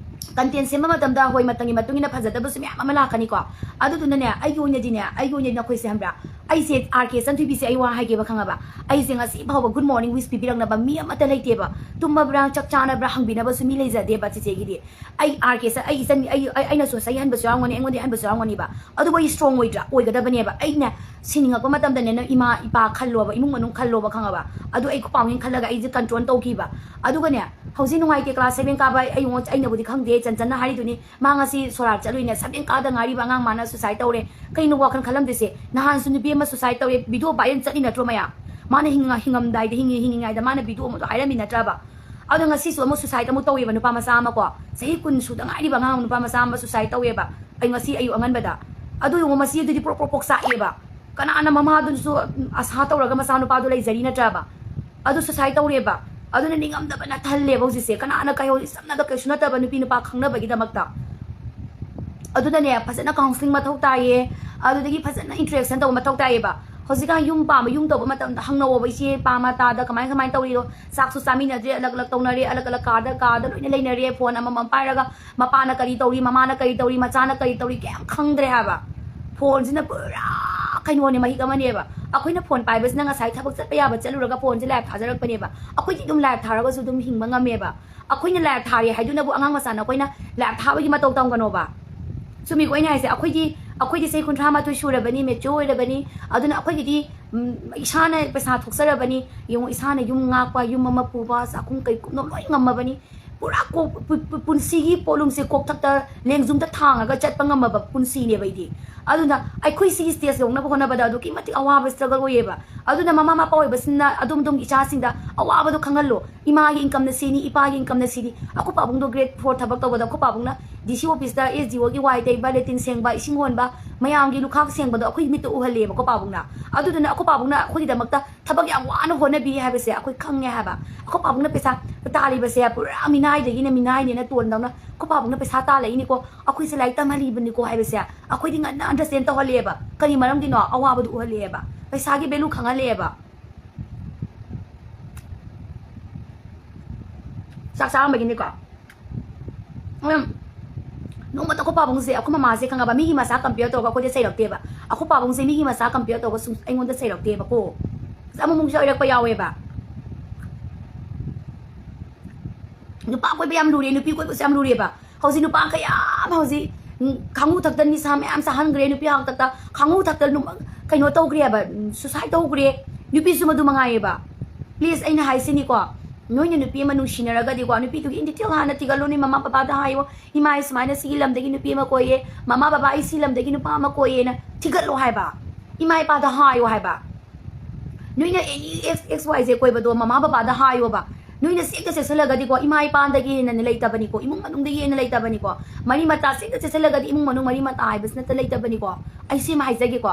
content ꯁꯦꯝꯕ ꯃꯇꯝꯗ ꯍꯣꯏ ꯃꯇꯝꯒꯤ ꯃꯇꯨꯡ ꯏꯟꯅ ꯐꯖꯗꯕꯁꯨ ꯃꯌꯥꯝ ꯑꯃ ꯂꯥꯛꯀꯅꯤꯀꯣ꯫ ꯑꯗꯨꯗꯨꯅꯅꯦ ꯑꯩꯒꯤ ꯑꯣꯏꯅꯗꯤꯅꯦ, ꯑꯩꯒꯤ ꯑꯣꯏꯅꯗꯤ ꯅꯈꯣꯏꯁꯦ ꯈꯪꯕ꯭ꯔꯥ? ꯑꯩꯁꯦ ꯑꯥꯔ ꯀꯦ ꯏꯆꯟꯊꯣꯏꯕꯤꯁꯦ ꯑꯩ ꯋꯥ ꯍꯥꯏꯒꯦꯕ ꯈꯪꯉꯕ? ꯑꯩꯁꯦ ꯉꯁꯤ ꯐꯥꯎꯕ good morning wish ꯄꯤꯕꯤꯔꯛꯅꯕ ꯃꯤ ꯑꯃꯠꯇ ꯂꯩꯇꯦꯕ꯫ ꯇꯨꯝꯃꯕ꯭ꯔꯥ, ꯆꯥꯛ ꯆꯥꯅꯕ꯭ꯔꯥ ꯍꯪꯕꯤꯅꯕꯁꯨ ꯃꯤ ꯂꯩꯖꯗꯦꯕ ꯆꯤꯆꯦꯒꯤꯗꯤ꯫ ꯑꯩ ꯑꯥꯔ ꯀꯦ ꯏꯆꯟ-, ꯑꯩ ꯏꯆꯟ-, ꯑꯩ, ꯑꯩ, ꯑꯩꯅꯁꯨ ꯉꯁꯥꯏ ꯍꯟꯕꯁꯨ ꯌꯥꯎꯔꯝꯒꯅꯤ, ꯑꯩꯉꯣꯟꯗ ꯍꯟꯕꯁꯨ ꯌꯥꯎꯔꯝꯒꯅꯤꯕ꯫ ꯑꯗꯨꯕꯨ ꯑꯩ strong ꯑꯣꯏꯗ꯭ꯔꯥ? ꯑꯣꯏꯒꯗꯕꯅꯦꯕ꯫ ꯑꯩꯅ ꯁꯤꯅꯤꯡꯉꯛꯄ ꯃꯇꯝꯗꯅꯦ, ꯅꯪ ꯏꯃꯥ ꯏꯄꯥ ꯈꯜꯂꯣꯕ, ꯏꯃꯨꯡ ꯃꯅꯨꯡ ꯈꯜꯂꯣꯕ, ꯈꯪꯉꯕ? ꯑꯗꯨ ꯑꯩ ꯈꯨꯄꯥꯡ ꯍꯦꯟ ꯈꯜꯂꯒ ꯑꯩꯁꯦ ꯀꯟꯇ꯭ꯔꯣꯜ ꯇꯧꯈꯤꯕ꯫ ꯑꯗꯨꯒꯅꯦ, ꯍꯧꯖꯤꯛ ꯅꯨꯡꯉꯥꯏꯇꯦ, ꯀ꯭ꯂꯥꯁ ꯁꯚꯦꯟ ꯀꯥꯕ ꯑꯩ, ꯑꯩꯉꯣꯟ-, ꯑꯩꯅꯕꯨꯗꯤ ꯈꯪꯗꯦ, ꯆꯟꯆꯟꯅ ꯍꯥꯏꯔꯤꯗꯨꯅꯤ, ꯃꯥ ꯉꯁꯤ ꯁꯣꯔꯥꯠ ꯆꯠꯂꯨꯏꯅꯦ, ꯁꯚꯦꯟ ꯀꯥꯗ ꯉꯥꯏꯔꯤꯕ ꯑꯉꯥꯡ ꯃꯥꯅ ꯁꯨꯁꯥꯏꯠ ꯇꯧꯔꯦ꯫ ꯀꯩꯅꯣ ꯋꯥꯈꯜ ꯈꯜꯂꯝꯗꯣꯏꯁꯦ? ꯅꯍꯥꯟꯁꯨ ꯅꯨꯄꯤ ꯑꯃ ꯁꯨꯁꯥꯏꯠ ꯇꯧꯔꯦ, ꯚꯤꯗꯤꯑꯣ ꯚꯥꯏꯔꯦꯜ ꯆꯠꯂꯤ ꯅꯠꯇ꯭ꯔꯣ ꯃꯌꯥꯝ? ꯃꯥꯅ ꯍꯤꯡꯉ-, ꯍꯤꯡꯉꯝꯗꯥꯏꯗ, ꯍꯤꯡꯉꯤ-, ꯍꯤꯡꯉꯤꯉꯩꯗ ꯃꯥꯅ ꯚꯤꯗꯤꯑꯣ ꯑꯃꯗꯣ ꯍꯥꯏꯔꯝꯃꯤ ꯅꯠꯇ꯭ꯔꯕ? ꯑꯗꯣ ꯉꯁꯤꯁꯨ ꯑꯃꯨꯛ ꯁꯨꯁꯥꯏꯠ ꯑꯃꯨꯛ ꯇꯧꯋꯦꯕ, ꯅꯨꯄꯥ ꯃꯆꯥ ꯑꯃ ꯀꯣ, ꯆꯍꯤ ꯀꯨꯟ ꯁꯨꯗ ꯉꯥꯏꯔꯤꯕ ꯑꯉꯥꯡ ꯅꯨꯄꯥ ꯃꯆꯥ ꯑꯃ ꯁꯨꯁꯥꯏꯠ ꯇꯧꯋꯦꯕ꯫ ꯑꯩ ꯉꯁꯤ ꯑꯌꯨꯛ ꯑꯉꯟꯕꯗ꯫ ꯑꯗꯨ ꯌꯦꯡꯉꯣ, ꯃꯁꯤ ꯑꯗꯨꯗꯤ ꯄ꯭ꯔꯣꯛ ꯄ꯭ꯔꯣꯛ ꯄ꯭ꯔꯣꯛ ꯆꯥꯛꯑꯦꯕ꯫ ꯀꯅꯥꯅ ꯃꯃꯥꯗꯨꯅꯁꯨ ꯑꯁꯥ ꯇꯧꯔꯒ ꯃꯆꯥꯅꯨꯄꯥꯗꯨ ꯂꯩꯖꯔꯤ ꯅꯠꯇ꯭ꯔꯕ? ꯑꯗꯨ ꯁꯨꯁꯥꯏꯠ ꯇꯧꯔꯦꯕ꯫ ꯑꯗꯨꯅ ꯅꯤꯡꯉꯝꯗꯕꯅ ꯊꯜꯂꯦꯕ ꯍꯧꯖꯤꯛꯁꯦ꯫ ꯀꯅꯥꯅ ꯀꯩꯍꯧ-, ꯏꯆꯝꯅꯗ ꯀꯩꯁꯨ ꯅꯠꯇꯕ ꯅꯨꯄꯤ ꯅꯨꯄꯥ ꯈꯪꯅꯕꯒꯤꯗꯃꯛꯇ꯫ ꯑꯗꯨꯅꯅꯦ, ꯐꯖꯅ ꯀꯥꯎꯟꯁꯤꯂꯤꯡ ꯃꯊꯧ ꯇꯥꯏꯌꯦ꯫ ꯑꯗꯨꯗꯒꯤ ꯐꯖꯅ ꯏꯟꯇꯔꯦꯛꯁꯟ ꯇꯧꯕ ꯃꯊꯧ ꯇꯥꯏꯌꯦꯕ꯫ ꯍꯧꯖꯤꯛꯀꯥꯟ ꯌꯨꯝ ꯄꯥꯝꯕ, ꯌꯨꯝ ꯇꯧꯕ ꯃꯇꯝꯗ ꯍꯪꯅꯧꯑꯣꯕ, "ꯏꯆꯦ ꯄꯥ ꯃꯇꯥꯗ ꯀꯃꯥꯏ ꯀꯃꯥꯏꯅ ꯇꯧꯔꯤꯅꯣ? ꯆꯥꯛꯁꯨ ꯆꯥꯃꯤꯟꯅꯗ꯭ꯔꯦ, ꯑꯂꯛ ꯑꯂꯛ ꯇꯧꯅꯔꯦ, ꯑꯂꯛ ꯑꯂꯛ ꯀꯥꯗ, ꯀꯥꯗ ꯂꯣꯏꯅ ꯂꯩꯅꯔꯦ, ꯐꯣꯟ ꯑꯃꯃꯝ ꯄꯥꯏꯔꯒ ꯃꯄꯥꯅ ꯀꯔꯤ ꯇꯧꯔꯤ, ꯃꯃꯥꯅ ꯀꯔꯤ ꯇꯧꯔꯤ, ꯃꯆꯥꯅ ꯀꯔꯤ ꯇꯧꯔꯤ, ꯀꯩꯝ ꯈꯪꯗ꯭ꯔꯦ ꯍꯥꯏꯕ꯫ ꯐꯣꯟꯁꯤꯅ ꯄꯨꯔꯥ ꯀꯩꯅꯣꯅꯦ, ꯃꯍꯤꯛ ꯑꯃꯅꯦꯕ꯫ ꯑꯩꯈꯣꯏꯅ ꯐꯣꯟ ꯄꯥꯏꯕꯁꯤꯅ ꯉꯁꯥꯏ ꯊꯕꯛ ꯆꯠꯄ ꯌꯥꯕ ꯆꯠꯂꯨꯔꯒ ꯐꯣꯟꯁꯦ ꯂꯥꯏꯚ ꯊꯥꯖꯔꯛꯄꯅꯦꯕ꯫ ꯑꯩꯈꯣꯏꯗꯤ ꯑꯗꯨꯝ ꯂꯥꯏꯚ ꯊꯥꯔꯒꯁꯨ ꯑꯗꯨꯝ ꯍꯤꯡꯕ ꯉꯝꯃꯦꯕ꯫ ꯑꯩꯈꯣꯏꯅ ꯂꯥꯏꯚ ꯊꯥꯔꯦ ꯍꯥꯏꯗꯨꯅꯕꯨ ꯑꯉꯥꯡ ꯃꯆꯥꯅ ꯑꯩꯈꯣꯏꯅ ꯂꯥꯏꯚ ꯊꯥꯕꯒꯤ ꯃꯇꯧ ꯇꯝꯒꯅꯣꯕ꯫ ꯆꯨꯝꯃꯤꯀꯣ ꯑꯩꯅ ꯍꯥꯏꯁꯦ? ꯑꯩꯈꯣꯏꯗꯤ, ꯑꯩꯈꯣꯏꯗꯤ ꯆꯍꯤ ꯀꯨꯟꯊ꯭ꯔꯥ ꯃꯥꯊꯣꯏ ꯁꯨꯔꯕꯅꯤ, ꯃꯦꯆ꯭ꯌꯣꯔ ꯑꯣꯏꯔꯕꯅꯤ꯫ ꯑꯗꯨꯅ ꯑꯩꯈꯣꯏꯒꯤꯗꯤ, ꯎꯝ, ꯏꯁꯥꯅ ꯄꯩꯁꯥ ꯊꯣꯛꯆꯔꯕꯅꯤ꯫ ꯌꯦꯡꯉꯨ, ꯏꯁꯥꯅ ꯌꯨꯝ ꯉꯥꯛꯄ, ꯌꯨꯝ ꯑꯃ ꯄꯨꯕ, ꯆꯥꯛꯈꯨꯝ ꯀꯩ ꯀꯨꯞꯅ ꯂꯣꯏ ꯉꯝꯃꯕꯅꯤ꯫ ꯄꯨꯔꯥ ꯀꯣꯛ-, ꯄꯨ-, ꯄꯨ-, ꯄꯨꯟꯁꯤꯒꯤ ꯄꯣꯠꯂꯨꯝꯁꯦ ꯀꯣꯛꯊꯛꯇ ꯂꯦꯡꯖꯨꯝꯗ ꯊꯥꯡꯉꯒ ꯆꯠꯄ ꯉꯝꯃꯕ ꯄꯨꯟꯁꯤꯅꯦꯕ ꯑꯩꯗꯤ꯫ ꯑꯗꯨꯅ ꯑꯩꯈꯣꯏ ꯁꯤꯒꯤ ꯁ꯭ꯇꯦꯖ ꯌꯧꯅꯕ ꯍꯣꯠꯅꯕꯗ ꯑꯗꯨꯛꯀꯤ ꯃꯇꯤꯛ ꯑꯋꯥꯕ ꯁ꯭ꯇ꯭ꯔꯒꯜ ꯑꯣꯏꯌꯦꯕ꯫ ꯑꯗꯨꯅ ꯃꯃꯥ ꯃꯄꯥ ꯑꯣꯏꯕꯁꯤꯅ ꯑꯗꯣꯝ ꯑꯗꯣꯝꯒꯤ ꯏꯆꯥꯁꯤꯡꯗ ꯑꯋꯥꯕꯗꯣ ꯈꯪꯍꯜꯂꯣ꯫ ꯏꯃꯥꯒꯤ ꯏꯟꯀꯝꯅ ꯁꯤꯅꯤ, ꯏꯄꯥꯒꯤ ꯏꯟꯀꯝꯅ ꯁꯤꯅꯤ꯫ ꯑꯩꯈꯣꯏ ꯄꯥꯕꯨꯡꯗꯣ ꯒ꯭ꯔꯦꯗ ꯐꯣꯔ ꯊꯕꯛ ꯇꯧꯕꯗ ꯑꯩꯈꯣꯏ ꯄꯥꯕꯨꯡꯅ ꯗꯤ ꯁꯤ ꯑꯣꯐꯤꯁꯇ ꯑꯦꯁ ꯗꯤ ꯑꯣꯒꯤ ꯋꯥꯏ ꯇꯩꯕ, ꯂꯦꯇꯤꯟ ꯁꯦꯡꯕ, ꯏꯁꯤꯡ ꯍꯣꯟꯕ, ꯃꯌꯥꯝꯒꯤ ꯂꯨꯈꯥꯛ ꯁꯦꯡꯕꯗꯣ ꯑꯩꯈꯣꯏ ꯃꯤꯠꯇ ꯎꯍꯜꯂꯦꯕꯀꯣ ꯄꯥꯕꯨꯡꯅ꯫ ꯑꯗꯨꯗꯨꯅ ꯑꯩꯈꯣꯏ ꯄꯥꯕꯨꯡꯅ ꯑꯩꯈꯣꯏꯒꯤꯗꯃꯛꯇ ꯊꯕꯛ ꯌꯥꯝ ꯋꯥꯅ ꯍꯣꯠꯅꯕꯤ ꯍꯥꯏꯕꯁꯦ ꯑꯩꯈꯣꯏ ꯈꯪꯉꯦ ꯍꯥꯏꯕ꯫ ꯑꯩꯈꯣꯏ ꯄꯥꯕꯨꯡꯅ ꯄꯩꯁꯥ ꯇꯥꯜꯂꯤꯕꯁꯦ ꯄꯨꯔꯥ ꯃꯤꯅꯥꯏꯗꯒꯤꯅ ꯃꯤꯅꯥꯏꯅꯦꯅ ꯇꯣꯟꯗꯧꯅ ꯑꯩꯈꯣꯏ ꯄꯥꯕꯨꯡꯅ ꯄꯩꯁꯥ ꯇꯥꯜꯂꯛꯏꯅꯤꯀꯣ, ꯑꯩꯈꯣꯏꯁꯦ ꯂꯥꯏꯔꯤꯛ ꯇꯝꯍꯜꯂꯤꯕꯅꯤꯀꯣ ꯍꯥꯏꯕꯁꯦ ꯑꯩꯈꯣꯏꯗꯤ ꯉꯟꯅ ꯑꯟꯗꯔꯁꯇꯦꯟ ꯇꯧꯍꯜꯂꯦꯕ꯫ ꯀꯔꯤ ꯃꯔꯝꯒꯤꯅꯣ? ꯑꯋꯥꯕꯗꯨ ꯎꯍꯜꯂꯛꯑꯦꯕ, ꯄꯩꯁꯥꯒꯤ ꯚꯦꯂꯨ ꯈꯪꯍꯜꯂꯛꯑꯦꯕ꯫ ꯆꯥꯛ ꯆꯥꯔꯝꯕꯒꯤꯅꯤꯀꯣ꯫ ꯎꯝ, ꯅꯣꯡꯃꯇ ꯑꯩꯈꯣꯏ ꯄꯥꯕꯨꯡꯁꯦ, ꯑꯩꯈꯣꯏ ꯃꯃꯥꯁꯦ ꯈꯪꯉꯕ, ꯃꯤꯒꯤ ꯃꯆꯥ ꯀꯝꯄꯤꯌꯔ ꯇꯧꯔꯒ ꯑꯩꯈꯣꯏꯗ ꯆꯩꯔꯛꯇꯦꯕ꯫ ꯑꯩꯈꯣꯏ ꯄꯥꯕꯨꯡꯁꯦ ꯃꯤꯒꯤ ꯃꯆꯥ ꯀꯝꯄꯤꯌꯔ ꯇꯧꯔꯒ ꯁꯨꯝ ꯑꯩꯉꯣꯟꯗ ꯆꯩꯔꯛꯇꯦꯕꯀꯣ꯫ ꯑꯃꯨꯛ ꯑꯃꯨꯛ ꯆꯩꯔꯛꯄ ꯌꯥꯎꯋꯦꯕ꯫ ꯅꯨꯄꯥ ꯀꯣꯏꯕ ꯌꯥꯝ ꯂꯨꯔꯦ, ꯅꯨꯄꯤ ꯀꯣꯏꯕꯁꯨ ꯌꯥꯝ ꯂꯨꯔꯦꯕ꯫ ꯍꯧꯖꯤꯛ ꯅꯨꯄꯥ ꯀꯌꯥ ꯑꯃ ꯍꯧꯖꯤꯛ ꯎꯝ, ꯈꯥꯡꯉꯨ ꯊꯛꯇ ꯅꯤꯁꯥ ꯃꯌꯥꯝ ꯆꯥꯍꯟꯈ꯭ꯔꯦ, ꯅꯨꯄꯤ ꯍꯥꯛꯇꯛꯇ ꯈꯥꯡꯉꯨ ꯊꯛꯇ ꯅꯨ-, ꯀꯩꯅꯣ ꯇꯧꯈ꯭ꯔꯦꯕ, ꯎꯝ, suicide ꯇꯧꯈ꯭ꯔꯦ꯫ ꯅꯨꯄꯤꯁꯨ ꯃꯗꯨ ꯃꯉꯥꯏꯌꯦꯕ꯫ Please, ꯑꯩꯅ ꯍꯥꯏꯁꯤꯅꯤꯀꯣ, ꯅꯣꯏꯅ ꯅꯨꯄꯤ ꯑꯃ ꯅꯨꯡꯁꯤꯅꯔꯒꯗꯤꯀꯣ, ꯅꯨꯄꯤꯗꯨꯒꯤ in detail ꯍꯥꯟꯅ ꯊꯤꯒꯠꯂꯣ, ꯅꯣꯏ ꯃꯃꯥ ꯕꯕꯥꯗ ꯍꯥꯏꯌꯣ, "ꯏꯃꯥ, ꯑꯩ ꯁꯨꯃꯥꯏꯅ ꯁꯤꯒꯤ ꯂꯝꯗꯒꯤ ꯅꯨꯄꯤ ꯑꯃ ꯀꯣꯏꯌꯦ, ꯃꯃꯥ ꯕꯕꯥ, ꯑꯩ ꯁꯤ ꯂꯝꯗꯒꯤ ꯅꯨꯄꯥ ꯑꯃ ꯀꯣꯏꯌꯦꯅ" ꯊꯤꯒꯠꯂꯣ ꯍꯥꯏꯕ, ꯏꯃꯥ ꯏꯄꯥꯗ ꯍꯥꯏꯌꯣ ꯍꯥꯏꯕ꯫ ꯅꯣꯏꯅ any X, X Y Z ꯀꯣꯏꯕꯗꯣ ꯃꯃꯥ ꯕꯕꯥꯗ ꯍꯥꯏꯌꯣꯕ꯫ ꯅꯣꯏꯅ ꯆꯦꯛꯇ ꯆꯦꯛꯁꯤꯜꯂꯒꯗꯤꯀꯣ, ꯏꯃꯥ ꯏꯄꯥꯗꯒꯤ ꯍꯦꯟꯅ ꯂꯩꯇꯕꯅꯤꯀꯣ, ꯏꯃꯨꯡ ꯃꯅꯨꯡꯗꯒꯤ ꯍꯦꯟꯅ ꯂꯩꯇꯕꯅꯤꯀꯣ꯫ ꯃꯔꯤ ꯃꯇꯥ ꯆꯦꯛꯇ ꯆꯦꯛꯁꯤꯜꯂꯒꯗꯤ ꯏꯃꯨꯡ ꯃꯅꯨꯡ ꯃꯔꯤ ꯃꯇꯥ ꯍꯥꯏꯕꯁꯤ ꯅꯠꯇ ꯂꯩꯇꯕꯅꯤꯀꯣ꯫ ꯑꯩ ꯁꯤꯃ ꯍꯥꯏꯖꯒꯦꯀꯣ꯫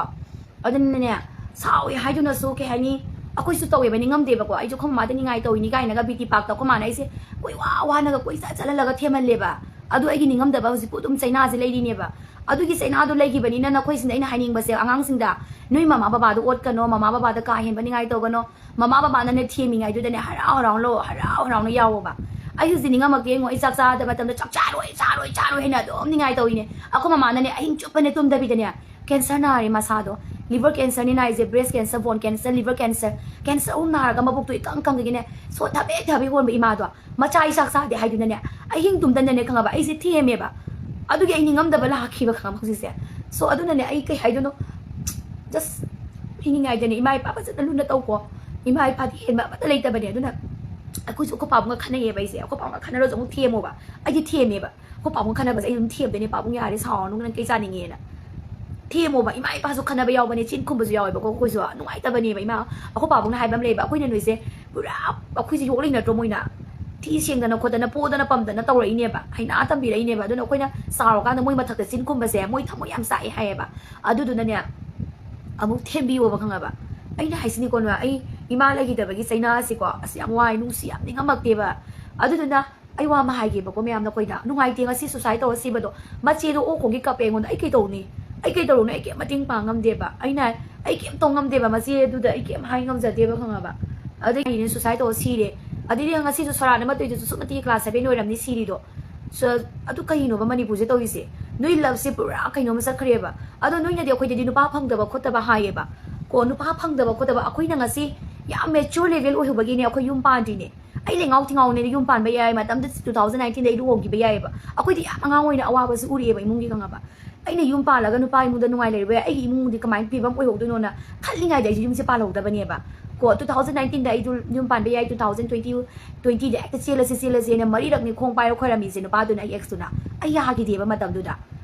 ꯑꯗꯨꯅꯅꯦ, ꯁꯥꯎꯋꯦ ꯍꯥꯏꯗꯨꯅꯁꯨ, ꯀꯩ ꯍꯥꯏꯅꯤ, ꯑꯩꯈꯣꯏꯁꯨ ꯇꯧꯋꯦꯕ, ꯅꯤꯡꯉꯝꯗꯦꯕꯀꯣ꯫ ꯑꯩꯁꯨ ꯑꯩꯈꯣꯏ ꯃꯃꯥꯗ ꯅꯤꯡꯉꯥꯏ ꯇꯧꯏꯅꯤ ꯀꯥꯏꯅꯒ ꯕꯤ ꯇꯤ ꯄꯥꯛꯇ ꯑꯩꯈꯣꯏ ꯃꯥꯅ ꯑꯩꯁꯦ ꯀꯣꯏ ꯋꯥ ꯋꯥꯅꯒ ꯀꯣꯏꯆꯠ ꯆꯠꯍꯜꯂꯒ ꯊꯦꯝꯍꯜꯂꯦꯕ꯫ ꯑꯗꯨ ꯑꯩꯒꯤ ꯅꯤꯡꯉꯝꯗꯕ ꯍꯧꯖꯤꯛꯄꯨ ꯑꯗꯨꯝ ꯆꯩꯅꯥꯁꯦ ꯂꯩꯔꯤꯅꯦꯕ꯫ ꯑꯗꯨꯒꯤ ꯆꯩꯅꯥꯗꯣ ꯂꯩꯈꯤꯕꯅꯤꯅ ꯅꯈꯣꯏꯁꯤꯅ ꯑꯩꯅ ꯍꯥꯏꯅꯤꯡꯕꯁꯦ, ꯑꯉꯥꯡꯁꯤꯡꯗ, ꯅꯣꯏ ꯃꯃꯥ ꯕꯕꯥꯗ ꯑꯣꯠꯀꯅꯣ, ꯃꯃꯥ ꯕꯕꯥꯗ ꯀꯥ ꯍꯦꯟꯕ ꯅꯤꯡꯉꯥꯏ ꯇꯧꯒꯅꯣ, ꯃꯃꯥ ꯕꯕꯥꯅꯅꯦ ꯊꯦꯝꯃꯤꯉꯩꯗꯨꯗꯅꯦ ꯍꯔꯥꯎ ꯍꯔꯥꯎꯅ ꯂꯧ-, ꯍꯔꯥꯎ ꯍꯔꯥꯎꯅ ꯌꯥꯎꯋꯣꯕ꯫ ꯑꯩ ꯍꯧꯖꯤꯛ ꯅꯤꯡꯉꯝꯃꯛꯇꯦ ꯌꯦꯡꯉꯣ, ꯑꯩ ꯆꯥꯛ ꯆꯥꯗꯕ ꯃꯇꯝꯗ "ꯆꯥꯛ ꯆꯥꯔꯣꯏ, ꯆꯥꯔꯣꯏ, ꯆꯥꯔꯣꯏ" ꯍꯥꯏꯅ ꯑꯗꯨꯝ ꯅꯤꯡꯉꯥꯏ ꯇꯧꯏꯅꯦ꯫ ꯑꯩꯈꯣꯏ ꯃꯃꯥꯅꯅꯦ ꯑꯍꯤꯡ ꯆꯨꯞꯄꯅꯦ ꯇꯨꯝꯗꯕꯤꯗꯅꯦ, cancer ꯅꯥꯔꯦ ꯃꯁꯥꯗꯣ, liver cancer ꯅꯤ ꯅꯥꯔꯤꯁꯦ, breast cancer, bone cancer, liver cancer, cancer ꯑꯍꯨꯝ ꯅꯥꯔꯒ ꯃꯕꯨꯛꯇꯣ ꯏꯀꯪ ꯀꯪꯒꯩꯅꯦ ꯁꯣꯠ ꯊꯥꯕꯦꯛ ꯊꯥꯕꯦꯛ ꯍꯣꯟꯕ ꯏꯃꯥꯗꯣ꯫ ꯃꯆꯥ ꯑꯩ ꯆꯥꯛ ꯆꯥꯗꯦ ꯍꯥꯏꯗꯨꯅꯅꯦ, ꯑꯍꯤꯡ ꯇꯨꯝꯗꯅꯅꯦ, ꯈꯪꯉꯕ, ꯑꯩꯁꯦ ꯊꯦꯝꯃꯦꯕ꯫ ꯑꯗꯨꯒꯤ ꯑꯩ ꯅꯤꯡꯉꯝꯗꯕ ꯂꯥꯛꯈꯤꯕ, ꯈꯪꯉꯕ, ꯍꯧꯖꯤꯛꯁꯦ꯫ So ꯑꯗꯨꯅꯅꯦ, ꯑꯩ ꯀꯩ ꯍꯥꯏꯗꯣꯏꯅꯣ, just ꯍꯤꯡꯉꯤꯉꯩꯗꯅꯦ ꯏꯃꯥ ꯏꯄꯥ ꯐꯖꯅ ꯂꯨꯅ ꯇꯧꯀꯣ꯫ ꯏꯃꯥ ꯏꯄꯥꯗꯤ ꯍꯦꯟꯕ ꯑꯃꯠꯇ ꯂꯩꯇꯕꯅꯦ꯫ ꯑꯗꯨꯅ ꯑꯩꯈꯣꯏꯁꯨ ꯑꯩꯈꯣꯏ ꯄꯥꯕꯨꯡꯒ ꯈꯟꯅꯩꯌꯦꯕ ꯑꯩꯁꯦ꯫ ꯑꯩꯈꯣꯏ ꯄꯥꯕꯨꯡꯒ ꯈꯟꯅꯔꯁꯨ ꯑꯃꯨꯛ ꯊꯦꯝꯃꯣꯕ꯫ ꯑꯩꯗꯤ ꯊꯦꯝꯃꯦꯕ꯫ ꯑꯩꯈꯣꯏ ꯄꯥꯕꯨꯡ ꯈꯟꯅꯕꯁꯦ ꯑꯩ ꯑꯗꯨꯝ ꯊꯦꯝꯗꯣꯏꯅꯦ, "ꯄꯥꯕꯨꯡ ꯌꯥꯔꯦ, ꯁꯥꯎꯔꯅꯨ, ꯅꯪ ꯀꯩ ꯆꯥꯅꯤꯡꯉꯦꯅ?" ꯊꯦꯝꯃꯣꯕ꯫ ꯏꯃꯥ ꯏꯄꯥꯁꯨ ꯈꯟꯅꯕ ꯌꯥꯎꯕꯅꯦ, ꯆꯤꯟ ꯈꯨꯝꯕꯁꯨ ꯌꯥꯎꯋꯦꯕꯀꯣ ꯑꯩꯈꯣꯏꯁꯨ꯫ ꯅꯨꯡꯉꯥꯏꯇꯕꯅꯦꯕ꯫ ꯏꯃꯥ, ꯑꯩꯈꯣꯏ ꯄꯥꯕꯨꯡꯅ ꯍꯥꯏꯕ ꯑꯃ ꯂꯩꯌꯦꯕ, ꯑꯩꯈꯣꯏꯅ ꯅꯣꯏꯁꯦ ꯄꯨꯔꯥ ꯑꯩꯈꯣꯏꯁꯦ ꯌꯣꯛꯂꯛꯏ ꯅꯠꯇ꯭ꯔꯣ ꯃꯣꯏꯅ? ꯊꯤ ꯁꯦꯡꯗꯅ ꯈꯣꯠꯇꯅ, ꯄꯣꯗꯅ ꯄꯝꯗꯅ ꯇꯧꯔꯛꯏꯅꯦꯕ, ꯍꯩꯅꯥ ꯇꯝꯕꯤꯔꯛꯏꯅꯦꯕ꯫ ꯑꯗꯨꯅ ꯑꯩꯈꯣꯏꯅ ꯆꯥꯎꯔꯀꯥꯟꯗ ꯃꯣꯏ ꯃꯊꯛꯇ ꯆꯤꯟ ꯈꯨꯝꯕꯁꯦ ꯃꯣꯏ ꯊꯃꯣꯏ ꯌꯥꯝ ꯆꯥꯛꯑꯦ ꯍꯥꯏꯌꯦꯕ꯫ ꯑꯗꯨꯗꯨꯅꯅꯦ, ꯑꯃꯨꯛ ꯊꯦꯝꯕꯤꯌꯣꯕ, ꯈꯪꯉꯕ? ꯑꯩꯅ ꯍꯥꯏꯁꯤꯅꯤꯀꯣ, ꯅꯣꯏ, ꯑꯩ ꯏꯃꯥ ꯂꯩꯈꯤꯗꯕꯒꯤ ꯆꯩꯅꯥꯁꯤꯀꯣ, ꯑꯁ, ꯌꯥꯝ ꯋꯥꯏ, ꯅꯨꯡꯁꯤ, ꯌꯥꯝ ꯅꯤꯡꯉꯝꯃꯛꯇꯦꯕ꯫ ꯑꯗꯨꯗꯨꯅ ꯑꯩ ꯋꯥ ꯑꯃ ꯍꯥꯏꯒꯦꯕꯀꯣ, ꯃꯌꯥꯝꯅ ꯑꯩꯈꯣꯏꯗ ꯅꯨꯡꯉꯥꯏꯇꯦ ꯉꯁꯤ suicide ꯇꯧꯔ ꯁꯤꯕꯗꯣ, ꯃꯆꯦꯗꯣ ꯑꯣꯛ ꯈꯣꯡꯒꯤ ꯀꯞꯄꯦ ꯑꯩꯉꯣꯟꯗ꯫ ꯑꯩ ꯀꯩꯗꯧꯅꯤ? ꯑꯩ ꯀꯩꯗꯧꯔꯨꯅꯤ? ꯑꯩ ꯀꯩꯝ ꯃꯇꯦꯡ ꯄꯥꯡ ꯉꯝꯗꯦꯕ꯫ ꯑꯩꯅ, ꯑꯩ ꯀꯩꯝ ꯇꯧ ꯉꯝꯗꯦꯕ, ꯃꯆꯦ ꯑꯗꯨꯗ ꯑꯩ ꯀꯩꯝ ꯍꯥꯏ ꯉꯝꯖꯗꯦꯕ, ꯈꯪꯉꯕ? ꯑꯗꯒꯤꯅꯦ suicide ꯇꯧꯔ ꯁꯤꯔꯦ꯫ ꯑꯗꯩꯗꯤ ꯉꯁꯤꯁꯨ ꯁꯣꯔꯥꯠ ꯑꯃ ꯇꯧꯏꯗꯨꯁꯨ, ꯁꯨꯞ ꯅꯠꯇꯦ, class seven ꯑꯣꯏꯔꯝꯅꯤ ꯁꯤꯔꯤꯗꯣ꯫ So, ꯑꯗꯨ ꯀꯩꯅꯣꯕ ꯃꯅꯤꯄꯨꯔꯁꯦ ꯇꯧꯔꯤꯁꯦ? ꯅꯣꯏ loveꯁꯦ ꯄꯨꯔꯥ ꯀꯩꯅꯣꯝꯃ ꯆꯠꯈ꯭ꯔꯦꯕ꯫ ꯑꯗꯣ ꯅꯣꯏꯅꯗꯤ ꯑꯩꯈꯣꯏꯗꯗꯤ ꯅꯨꯄꯥ ꯐꯪꯗꯕ ꯈꯣꯠꯇꯕ ꯍꯥꯏꯌꯦꯕ꯫ ꯀꯣ, ꯅꯨꯄꯥ ꯐꯪꯗꯕ ꯈꯣꯠꯇꯕ, ꯑꯩꯈꯣꯏꯅ ꯉꯁꯤ ꯌꯥꯝ mature level ꯑꯣꯏꯍꯧꯕꯒꯤꯅꯦ ꯑꯩꯈꯣꯏ ꯌꯨꯝ ꯄꯥꯟꯗ꯭ꯔꯤꯅꯦ꯫ ꯑꯩ ꯂꯩꯉꯥꯎ ꯊꯤꯉꯥꯎꯅꯦꯅ ꯌꯨꯝ ꯄꯥꯟꯕ ꯌꯥꯏ, ꯃꯇꯝꯗꯨꯗ two thousand nineteenꯗ ꯑꯩ ꯂꯨꯍꯣꯡꯈꯤꯕ ꯌꯥꯏꯑꯕ꯫ ꯑꯩꯈꯣꯏꯗꯤ ꯌꯥꯝ ꯑꯉꯥꯡ ꯑꯣꯏꯅ ꯑꯋꯥꯕꯁꯨ ꯎꯔꯛꯑꯦꯕ ꯏꯃꯨꯡꯒꯤ, ꯈꯪꯉꯕ? ꯑꯩꯅ ꯌꯨꯝ ꯄꯥꯜꯂꯒ ꯅꯨꯄꯥ ꯏꯃꯨꯡꯗ ꯅꯨꯡꯉꯥꯏ ꯂꯩꯔꯨꯕ ꯌꯥꯏ, ꯑꯩꯒꯤ ꯏꯃꯨꯡꯗꯤ ꯀꯃꯥꯏꯅ ꯐꯤꯕꯝ ꯑꯣꯏꯍꯧꯗꯣꯏꯅꯣꯅ ꯈꯜꯂꯤꯉꯩꯗ ꯑꯩꯁꯦ ꯌꯨꯝꯁꯦ ꯄꯥꯜꯍꯧꯗꯕꯅꯦꯕ꯫ ꯀꯣ, two thousand nineteenꯗ ꯑꯩꯗꯨ ꯌꯨꯝ ꯄꯥꯟꯕ ꯌꯥꯏ, two thousand twenty, twentyꯗ ꯍꯦꯛꯇ ꯆꯦꯜꯂꯁꯤ ꯆꯦꯜꯂꯁꯦꯅ ꯃꯔꯤꯔꯛꯅꯤ ꯈꯣꯡ ꯄꯥꯏꯔ ꯈꯣꯏꯔꯝꯃꯤꯁꯦ ꯅꯨꯄꯥꯗꯨꯅ, ꯑꯩ exꯇꯨꯅ꯫ ꯑꯩ ꯌꯥꯈꯤꯗꯦꯕ ꯃꯇꯝꯗꯨꯗ꯫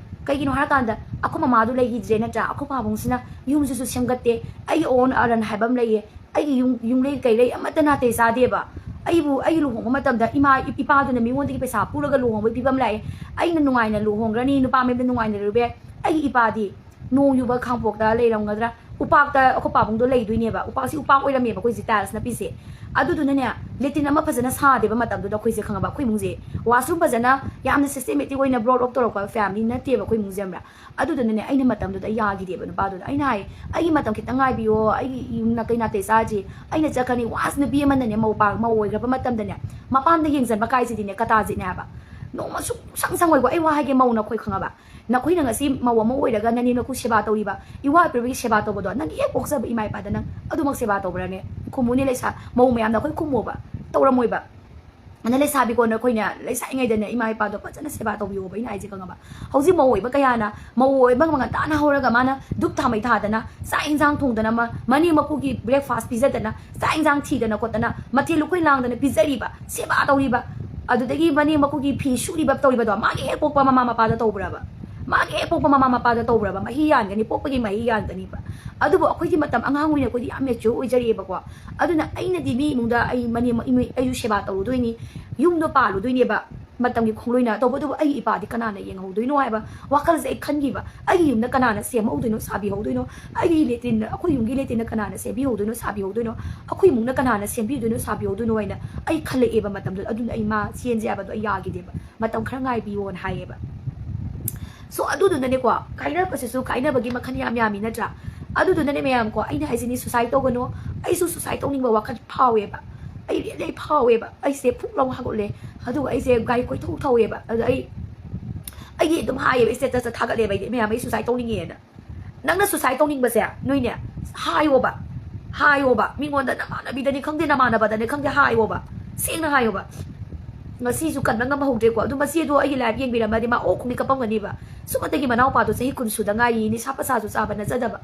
ꯀꯩꯒꯤꯅꯣ ꯍꯥꯏꯔꯀꯥꯟꯗ ꯑꯩꯈꯣꯏ ꯃꯃꯥꯗꯨ ꯂꯩꯈꯤꯗ꯭ꯔꯦ ꯅꯠꯇ꯭ꯔꯥ? ꯑꯩꯈꯣꯏ ꯄꯥꯕꯨꯡꯁꯤꯅ ꯌꯨꯝꯁꯤꯁꯨ ꯁꯦꯝꯒꯠꯇꯦ꯫ ꯑꯩꯒꯤ own ꯑꯔꯟ ꯍꯥꯏꯕ ꯑꯃ ꯂꯩꯌꯦ꯫ ꯑꯩꯒꯤ ꯌꯨꯝ, ꯌꯨꯝꯂꯩ ꯀꯩꯔꯩ ꯑꯃꯠꯇ ꯅꯥꯇꯩ ꯆꯥꯗꯦꯕ꯫ ꯑꯩꯕꯨ, ꯑꯩ ꯂꯨꯍꯣꯡꯕ ꯃꯇꯝꯗ ꯏꯃꯥ, ꯏ-, ꯏꯄꯥꯗꯨꯅ ꯃꯤꯉꯣꯟꯗꯒꯤ ꯄꯩꯁꯥ ꯄꯨꯔꯒ ꯂꯨꯍꯣꯡꯕꯒꯤ ꯐꯤꯕꯝ ꯂꯥꯛꯑꯦ꯫ ꯑꯩꯅ ꯅꯨꯡꯉꯥꯏꯅ ꯂꯨꯍꯣꯡꯈ꯭ꯔꯅꯤ, ꯅꯨꯄꯥ ꯃꯌꯨꯝꯗ ꯅꯨꯡꯉꯥꯏꯅ ꯂꯩꯔꯨꯕ ꯌꯥꯏ꯫ ꯑꯩꯒꯤ ꯏꯄꯥꯗꯤ ꯅꯣꯡ ꯌꯨꯕ ꯈꯥꯡꯄꯣꯛꯇ ꯂꯩꯔꯝꯒꯗ꯭ꯔꯥ? ꯎꯄꯥꯛꯇ ꯑꯩꯈꯣꯏ ꯄꯥꯕꯨꯡꯗꯣ ꯂꯩꯗꯣꯏꯅꯦꯕ꯫ ꯎꯄꯥꯛꯁꯤ ꯎꯄꯥꯛ ꯑꯣꯏꯔꯝꯃꯦꯕ ꯑꯩꯈꯣꯏꯁꯦ, tiles ꯅꯞꯄꯤꯁꯦ꯫ ꯑꯗꯨꯗꯨꯅꯅꯦ, latrine ꯑꯃ ꯐꯖꯅ ꯁꯥꯗꯦꯕ ꯃꯇꯝꯗꯨꯗ ꯑꯩꯈꯣꯏꯁꯦ, ꯈꯪꯉꯕ? ꯑꯩꯈꯣꯏ ꯏꯃꯨꯡꯁꯦ washroom ꯐꯖꯅ ꯌꯥꯝꯅ systematic ꯑꯣꯏꯅ brought up ꯇꯧꯔꯛꯄ family ꯅꯠꯇꯦꯕ ꯑꯩꯈꯣꯏ ꯏꯃꯨꯡꯁꯦ, ꯈꯪꯕ꯭ꯔꯥ? ꯑꯗꯨꯗꯨꯅꯅꯦ, ꯑꯩꯅ ꯃꯇꯝꯗꯨꯗ ꯌꯥꯈꯤꯗꯦꯕ ꯅꯨꯄꯥꯗꯨꯗ꯫ ꯑꯩꯅ ꯍꯥꯏ, "ꯑꯩꯒꯤ ꯃꯇꯝ ꯈꯤꯇꯪ ꯉꯥꯏꯕꯤꯌꯣ, ꯑꯩꯒꯤ ꯌꯨꯝ ꯅꯥꯇꯩ ꯅꯥꯇꯩ ꯆꯥꯗ꯭ꯔꯤ, ꯑꯩꯅ ꯆꯠꯈ꯭ꯔꯅꯤ." Once ꯅꯨꯄꯤ ꯑꯃꯅꯅꯦ ꯃꯧ ꯄꯥ-, ꯃꯧ ꯑꯣꯏꯈ꯭ꯔꯕ ꯃꯇꯝꯗꯅꯦ, ꯃꯄꯥꯝꯗ ꯌꯦꯡꯁꯤꯟꯕ ꯀꯥꯏꯁꯤꯗꯤꯅꯦ ꯀꯇꯥꯖꯤꯠꯅꯦ ꯍꯥꯏꯕ꯫ ꯅꯣꯡꯃ ꯁꯨꯡꯁꯪ ꯁꯪꯉꯣꯏꯀꯣ꯫ ꯑꯩ ꯋꯥ ꯍꯥꯏꯒꯦ, ꯃꯧ ꯅꯈꯣꯏ, ꯈꯪꯉꯕ? ꯅꯈꯣꯏꯅ ꯉꯁꯤ ꯃꯧ ꯑꯃ ꯑꯣꯏꯔꯒ ꯅꯅꯦꯝ ꯅꯀꯨ ꯁꯦꯕꯥ ꯇꯧꯔꯤꯕ, ꯏꯋꯥ ꯏꯄꯨꯒꯤ ꯁꯦꯕꯥ ꯇꯧꯕꯗꯣ, ꯅꯪꯒꯤ ꯍꯦꯛ ꯄꯣꯛꯆꯕ ꯏꯃꯥ ꯏꯄꯥꯗ ꯅꯪ ꯑꯗꯨꯃꯛ ꯁꯦꯕꯥ ꯇꯧꯕ꯭ꯔꯅꯦ? ꯈꯨꯝꯃꯨꯅꯦ ꯂꯩꯁꯥ-, ꯃꯧ ꯃꯌꯥꯝꯅ ꯑꯩꯈꯣꯏ ꯈꯨꯝꯃꯣꯕ꯫ ꯇꯧꯔꯝꯃꯣꯏꯕ꯫ ꯑꯗ ꯂꯩꯁꯥꯕꯤꯀꯣ, ꯅꯈꯣꯏꯅꯦ, ꯂꯩꯁꯥꯔꯤꯉꯩꯗꯅꯦ ꯏꯃꯥ ꯏꯄꯥꯗꯣ ꯐꯖꯅ ꯁꯦꯕꯥ ꯇꯧꯕꯤꯌꯣꯕ, ꯑꯩꯅ ꯍꯥꯏꯁꯦ, ꯈꯪꯉꯕ? ꯍꯧꯖꯤꯛ ꯃꯧ ꯑꯣꯏꯕ ꯀꯌꯥꯅ, ꯃꯧ ꯑꯣꯏꯕ ꯉꯟꯇꯥꯅ ꯍꯧꯔꯒ ꯃꯥꯅ ꯙꯨꯞ ꯊꯥꯃꯩ ꯊꯥꯗꯅ, ꯆꯥꯛ ꯏꯟꯖꯥꯡ ꯊꯣꯡꯗꯅ, ꯃ-, ꯃꯅꯦꯝ ꯃꯀꯨꯒꯤ breakfast ꯄꯤꯖꯗꯅ, ꯆꯥꯛ ꯏꯟꯖꯥꯡ ꯊꯤꯗꯅ ꯈꯣꯠꯇꯅ, ꯃꯊꯦꯜ ꯂꯨꯀꯣꯏ ꯂꯥꯡꯗꯅ ꯄꯤꯖꯔꯤꯕ, ꯁꯦꯕꯥ ꯇꯧꯔꯤꯕ, ꯑꯗꯨꯗꯒꯤ ꯃꯅꯦꯝ ꯃꯀꯨꯒꯤ ꯐꯤ ꯁꯨꯔꯤꯕ ꯇꯧꯔꯤꯕꯗꯣ ꯃꯥꯒꯤ ꯍꯦꯛ ꯄꯣꯛꯄ ꯃꯃꯥ ꯃꯄꯥꯗ ꯇꯧꯕ꯭ꯔꯕ? ꯃꯥꯒꯤ ꯍꯦꯛ ꯄꯣꯛꯄ ꯃꯃꯥ ꯃꯄꯥꯗ ꯇꯧꯕ꯭ꯔꯕ? ꯃꯍꯤ ꯌꯥꯟꯒꯅꯤ, ꯄꯣꯛꯄꯒꯤ ꯃꯍꯤ ꯌꯥꯟꯒꯅꯤꯕ꯫ ꯑꯗꯨꯕꯨ ꯑꯩꯈꯣꯏꯗꯤ ꯃꯇꯝ ꯑꯉꯥꯡ ꯑꯣꯏꯅ ꯑꯩꯈꯣꯏꯗꯤ ꯌꯥꯝ mature ꯑꯣꯏꯖꯔꯤꯑꯕꯀꯣ꯫ ꯑꯗꯨꯅ ꯑꯩꯅꯗꯤ ꯃꯤ ꯏꯃꯨꯡꯗ ꯑꯩ ꯃꯅꯦꯝ, ꯏꯃꯨ-, ꯑꯩꯁꯨ ꯁꯦꯕꯥ ꯇꯧꯔꯨꯗꯣꯏꯅꯤ, ꯌꯨꯝꯗꯣ ꯄꯥꯜꯂꯨꯗꯣꯏꯅꯦꯕ꯫ ꯃꯇꯝꯒꯤ ꯈꯣꯡꯂꯣꯏꯅ꯫ ꯇꯧꯕꯇꯕꯨ ꯑꯩꯒꯤ ꯏꯄꯥꯗꯤ ꯀꯅꯥꯅ ꯌꯦꯡꯍꯧꯗꯣꯏꯅꯣ ꯍꯥꯏꯕ ꯋꯥꯈꯜꯁꯦ ꯑꯩ ꯈꯟꯈꯤꯕ꯫ ꯑꯩꯒꯤ ꯌꯨꯝꯗ ꯀꯅꯥꯅ ꯁꯦꯝꯍꯧꯗꯣꯏꯅꯣ, ꯁꯥꯕꯤꯍꯧꯗꯣꯏꯅꯣ? ꯑꯩꯒꯤ latrine, ꯑꯩꯈꯣꯏ ꯌꯨꯝꯒꯤ latrineꯅ ꯀꯅꯥꯅ ꯁꯦꯝꯕꯤꯍꯧꯗꯣꯏꯅꯣ, ꯁꯥꯕꯤꯍꯧꯗꯣꯏꯅꯣ? ꯑꯩꯈꯣꯏ ꯏꯃꯨꯡꯅ ꯀꯅꯥꯅ ꯁꯦꯝꯕꯤꯗꯣꯏꯅꯣ, ꯁꯥꯕꯤꯍꯧꯗꯣꯏꯅꯣ ꯍꯥꯏꯅ ꯑꯩ ꯈꯜꯂꯛꯑꯦꯕ ꯃꯇꯝꯗꯨꯗ꯫ ꯑꯗꯨꯅ ꯑꯩ ꯃꯥ ꯆꯦꯟꯁꯦ ꯍꯥꯏꯕꯗꯣ ꯑꯩ ꯌꯥꯈꯤꯗꯦꯕ꯫ "ꯃꯇꯝ ꯈꯔ ꯉꯥꯏꯕꯤꯌꯣꯅ" ꯍꯥꯏꯌꯦꯕ꯫ So, ꯑꯗꯨꯗꯨꯅꯅꯦꯀꯣ, ꯀꯥꯏꯅꯔꯛꯄꯁꯤꯁꯨ ꯀꯥꯏꯅꯕꯒꯤ ꯃꯈꯜ ꯌꯥꯝ ꯌꯥꯝꯃꯤ ꯅꯠꯇ꯭ꯔꯥ? ꯑꯗꯨꯗꯨꯅꯅꯦ ꯃꯌꯥꯝ ꯀꯣ, ꯑꯩꯅ ꯍꯥꯏꯁꯤꯅꯤ, suicide ꯇꯧꯒꯅꯨ꯫ ꯑꯩꯁꯨ suicide ꯇꯧꯅꯤꯡꯕ ꯋꯥꯈꯜ ꯐꯥꯎꯋꯦꯕ꯫ ꯑꯩ really ꯐꯥꯎꯋꯦꯕ꯫ ꯑꯩꯁꯦ ꯐꯨꯛ ꯂꯥꯎ ꯍꯧꯒꯠꯂꯦ꯫ ꯑꯗꯨꯒ ꯑꯩꯁꯦ ꯒꯥꯔꯤ ꯀꯣꯏꯊꯧ ꯊꯧꯋꯦꯕ꯫ ꯑꯗ ꯑꯩ, ꯑꯩꯗꯤ ꯑꯗꯨꯝ ꯍꯥꯏꯌꯦꯕ, statusꯇ ꯊꯥꯒꯠꯂꯦꯕ ꯑꯩꯗꯤ, "ꯃꯌꯥꯝ, ꯑꯩ suicide ꯇꯧꯅꯤꯡꯉꯦꯅ"꯫ ꯅꯪꯅ suicide ꯇꯧꯅꯤꯡꯕꯁꯦ ꯅꯣꯏꯅꯦ ꯍꯥꯏꯌꯣꯕ꯫ ꯍꯥꯏꯌꯣꯕ, ꯃꯤꯉꯣꯟꯗ ꯅꯃꯥꯟꯅꯕꯤꯗꯅꯤ ꯈꯪꯗꯦ, ꯅꯃꯥꯟꯅꯕꯗꯅꯤ ꯈꯪꯗꯦ, ꯍꯥꯏꯌꯣꯕ, ꯁꯦꯡꯅ ꯍꯥꯏꯌꯣꯕ꯫ ꯉꯁꯤꯁꯨ ꯀꯟꯕ ꯉꯝꯍꯧꯗ꯭ꯔꯦꯀꯣ꯫ ꯑꯗꯨ ꯃꯆꯦꯗꯣ ꯑꯩꯒꯤ live ꯌꯦꯡꯕꯤꯔꯝꯃꯗꯤ ꯃꯥ ꯑꯣꯛ ꯈꯨꯝꯅꯤ ꯀꯞꯄꯝꯒꯅꯤꯕ꯫ ꯁꯨꯞꯅꯇꯒꯤ ꯃꯅꯥꯎꯄꯥꯗꯣ ꯆꯍꯤ ꯀꯨꯟ ꯁꯨꯗ ꯉꯥꯏꯔꯤ, ꯅꯤꯁꯥ ꯄꯁꯥꯁꯨ ꯆꯥꯕ ꯅꯠꯆꯗꯕ꯫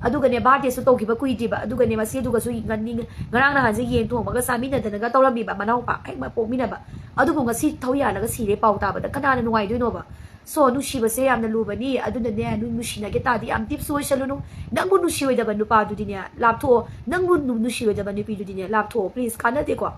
ꯑꯗꯨꯒꯅꯦ, birthdayꯁꯨ ꯇꯧꯈꯤꯕ ꯀꯨꯏꯗ꯭ꯔꯤꯕ꯫ ꯑꯗꯨꯒꯅꯦ, ꯃꯆꯦꯗꯨꯒꯁꯨ ꯉꯟꯅꯤ-, ꯉꯔꯥꯡ ꯅꯍꯥꯟꯁꯦ ꯌꯦꯟ ꯊꯣꯡꯕꯒ ꯆꯥꯃꯤꯟꯅꯗꯅꯒ ꯇꯧꯔꯝꯃꯤꯕ, ꯃꯅꯥꯎꯄꯥ ꯍꯦꯛ ꯄꯣꯛꯃꯤꯟꯅꯕ꯫ ꯑꯗꯨꯕꯨ ꯉꯁꯤ ꯊꯧ ꯌꯥꯜꯂꯒ ꯁꯤꯔꯦ ꯄꯥꯎ ꯇꯥꯕꯗ ꯀꯅꯥꯅ ꯅꯨꯡꯉꯥꯏꯗꯣꯏꯅꯣꯕ? So, ꯅꯨꯡꯁꯤꯕꯁꯦ ꯌꯥꯝꯅ ꯂꯨꯕꯅꯤ꯫ ꯑꯗꯨꯅꯅꯦ, ꯅꯨ-, ꯅꯨꯡꯁꯤꯅꯒꯦ ꯇꯥꯔꯗꯤ ꯌꯥꯝ deepꯁꯨ ꯑꯣꯏꯁꯜꯂꯨꯅꯨ꯫ ꯅꯪꯕꯨ ꯅꯨꯡꯁꯤꯔꯣꯏꯗꯕ ꯅꯨꯄꯥꯗꯨꯗꯤꯅꯦ, ꯂꯥꯞꯊꯣꯛꯑꯣ꯫ ꯅꯪꯕꯨ ꯅꯨ-, ꯅꯨꯡꯁꯤꯔꯣꯏꯗꯕ ꯅꯨꯄꯤꯗꯨꯗꯤꯅꯦ, ꯂꯥꯞꯊꯣꯛꯑꯣ, please, ꯀꯥꯟꯅꯗꯦꯀꯣ꯫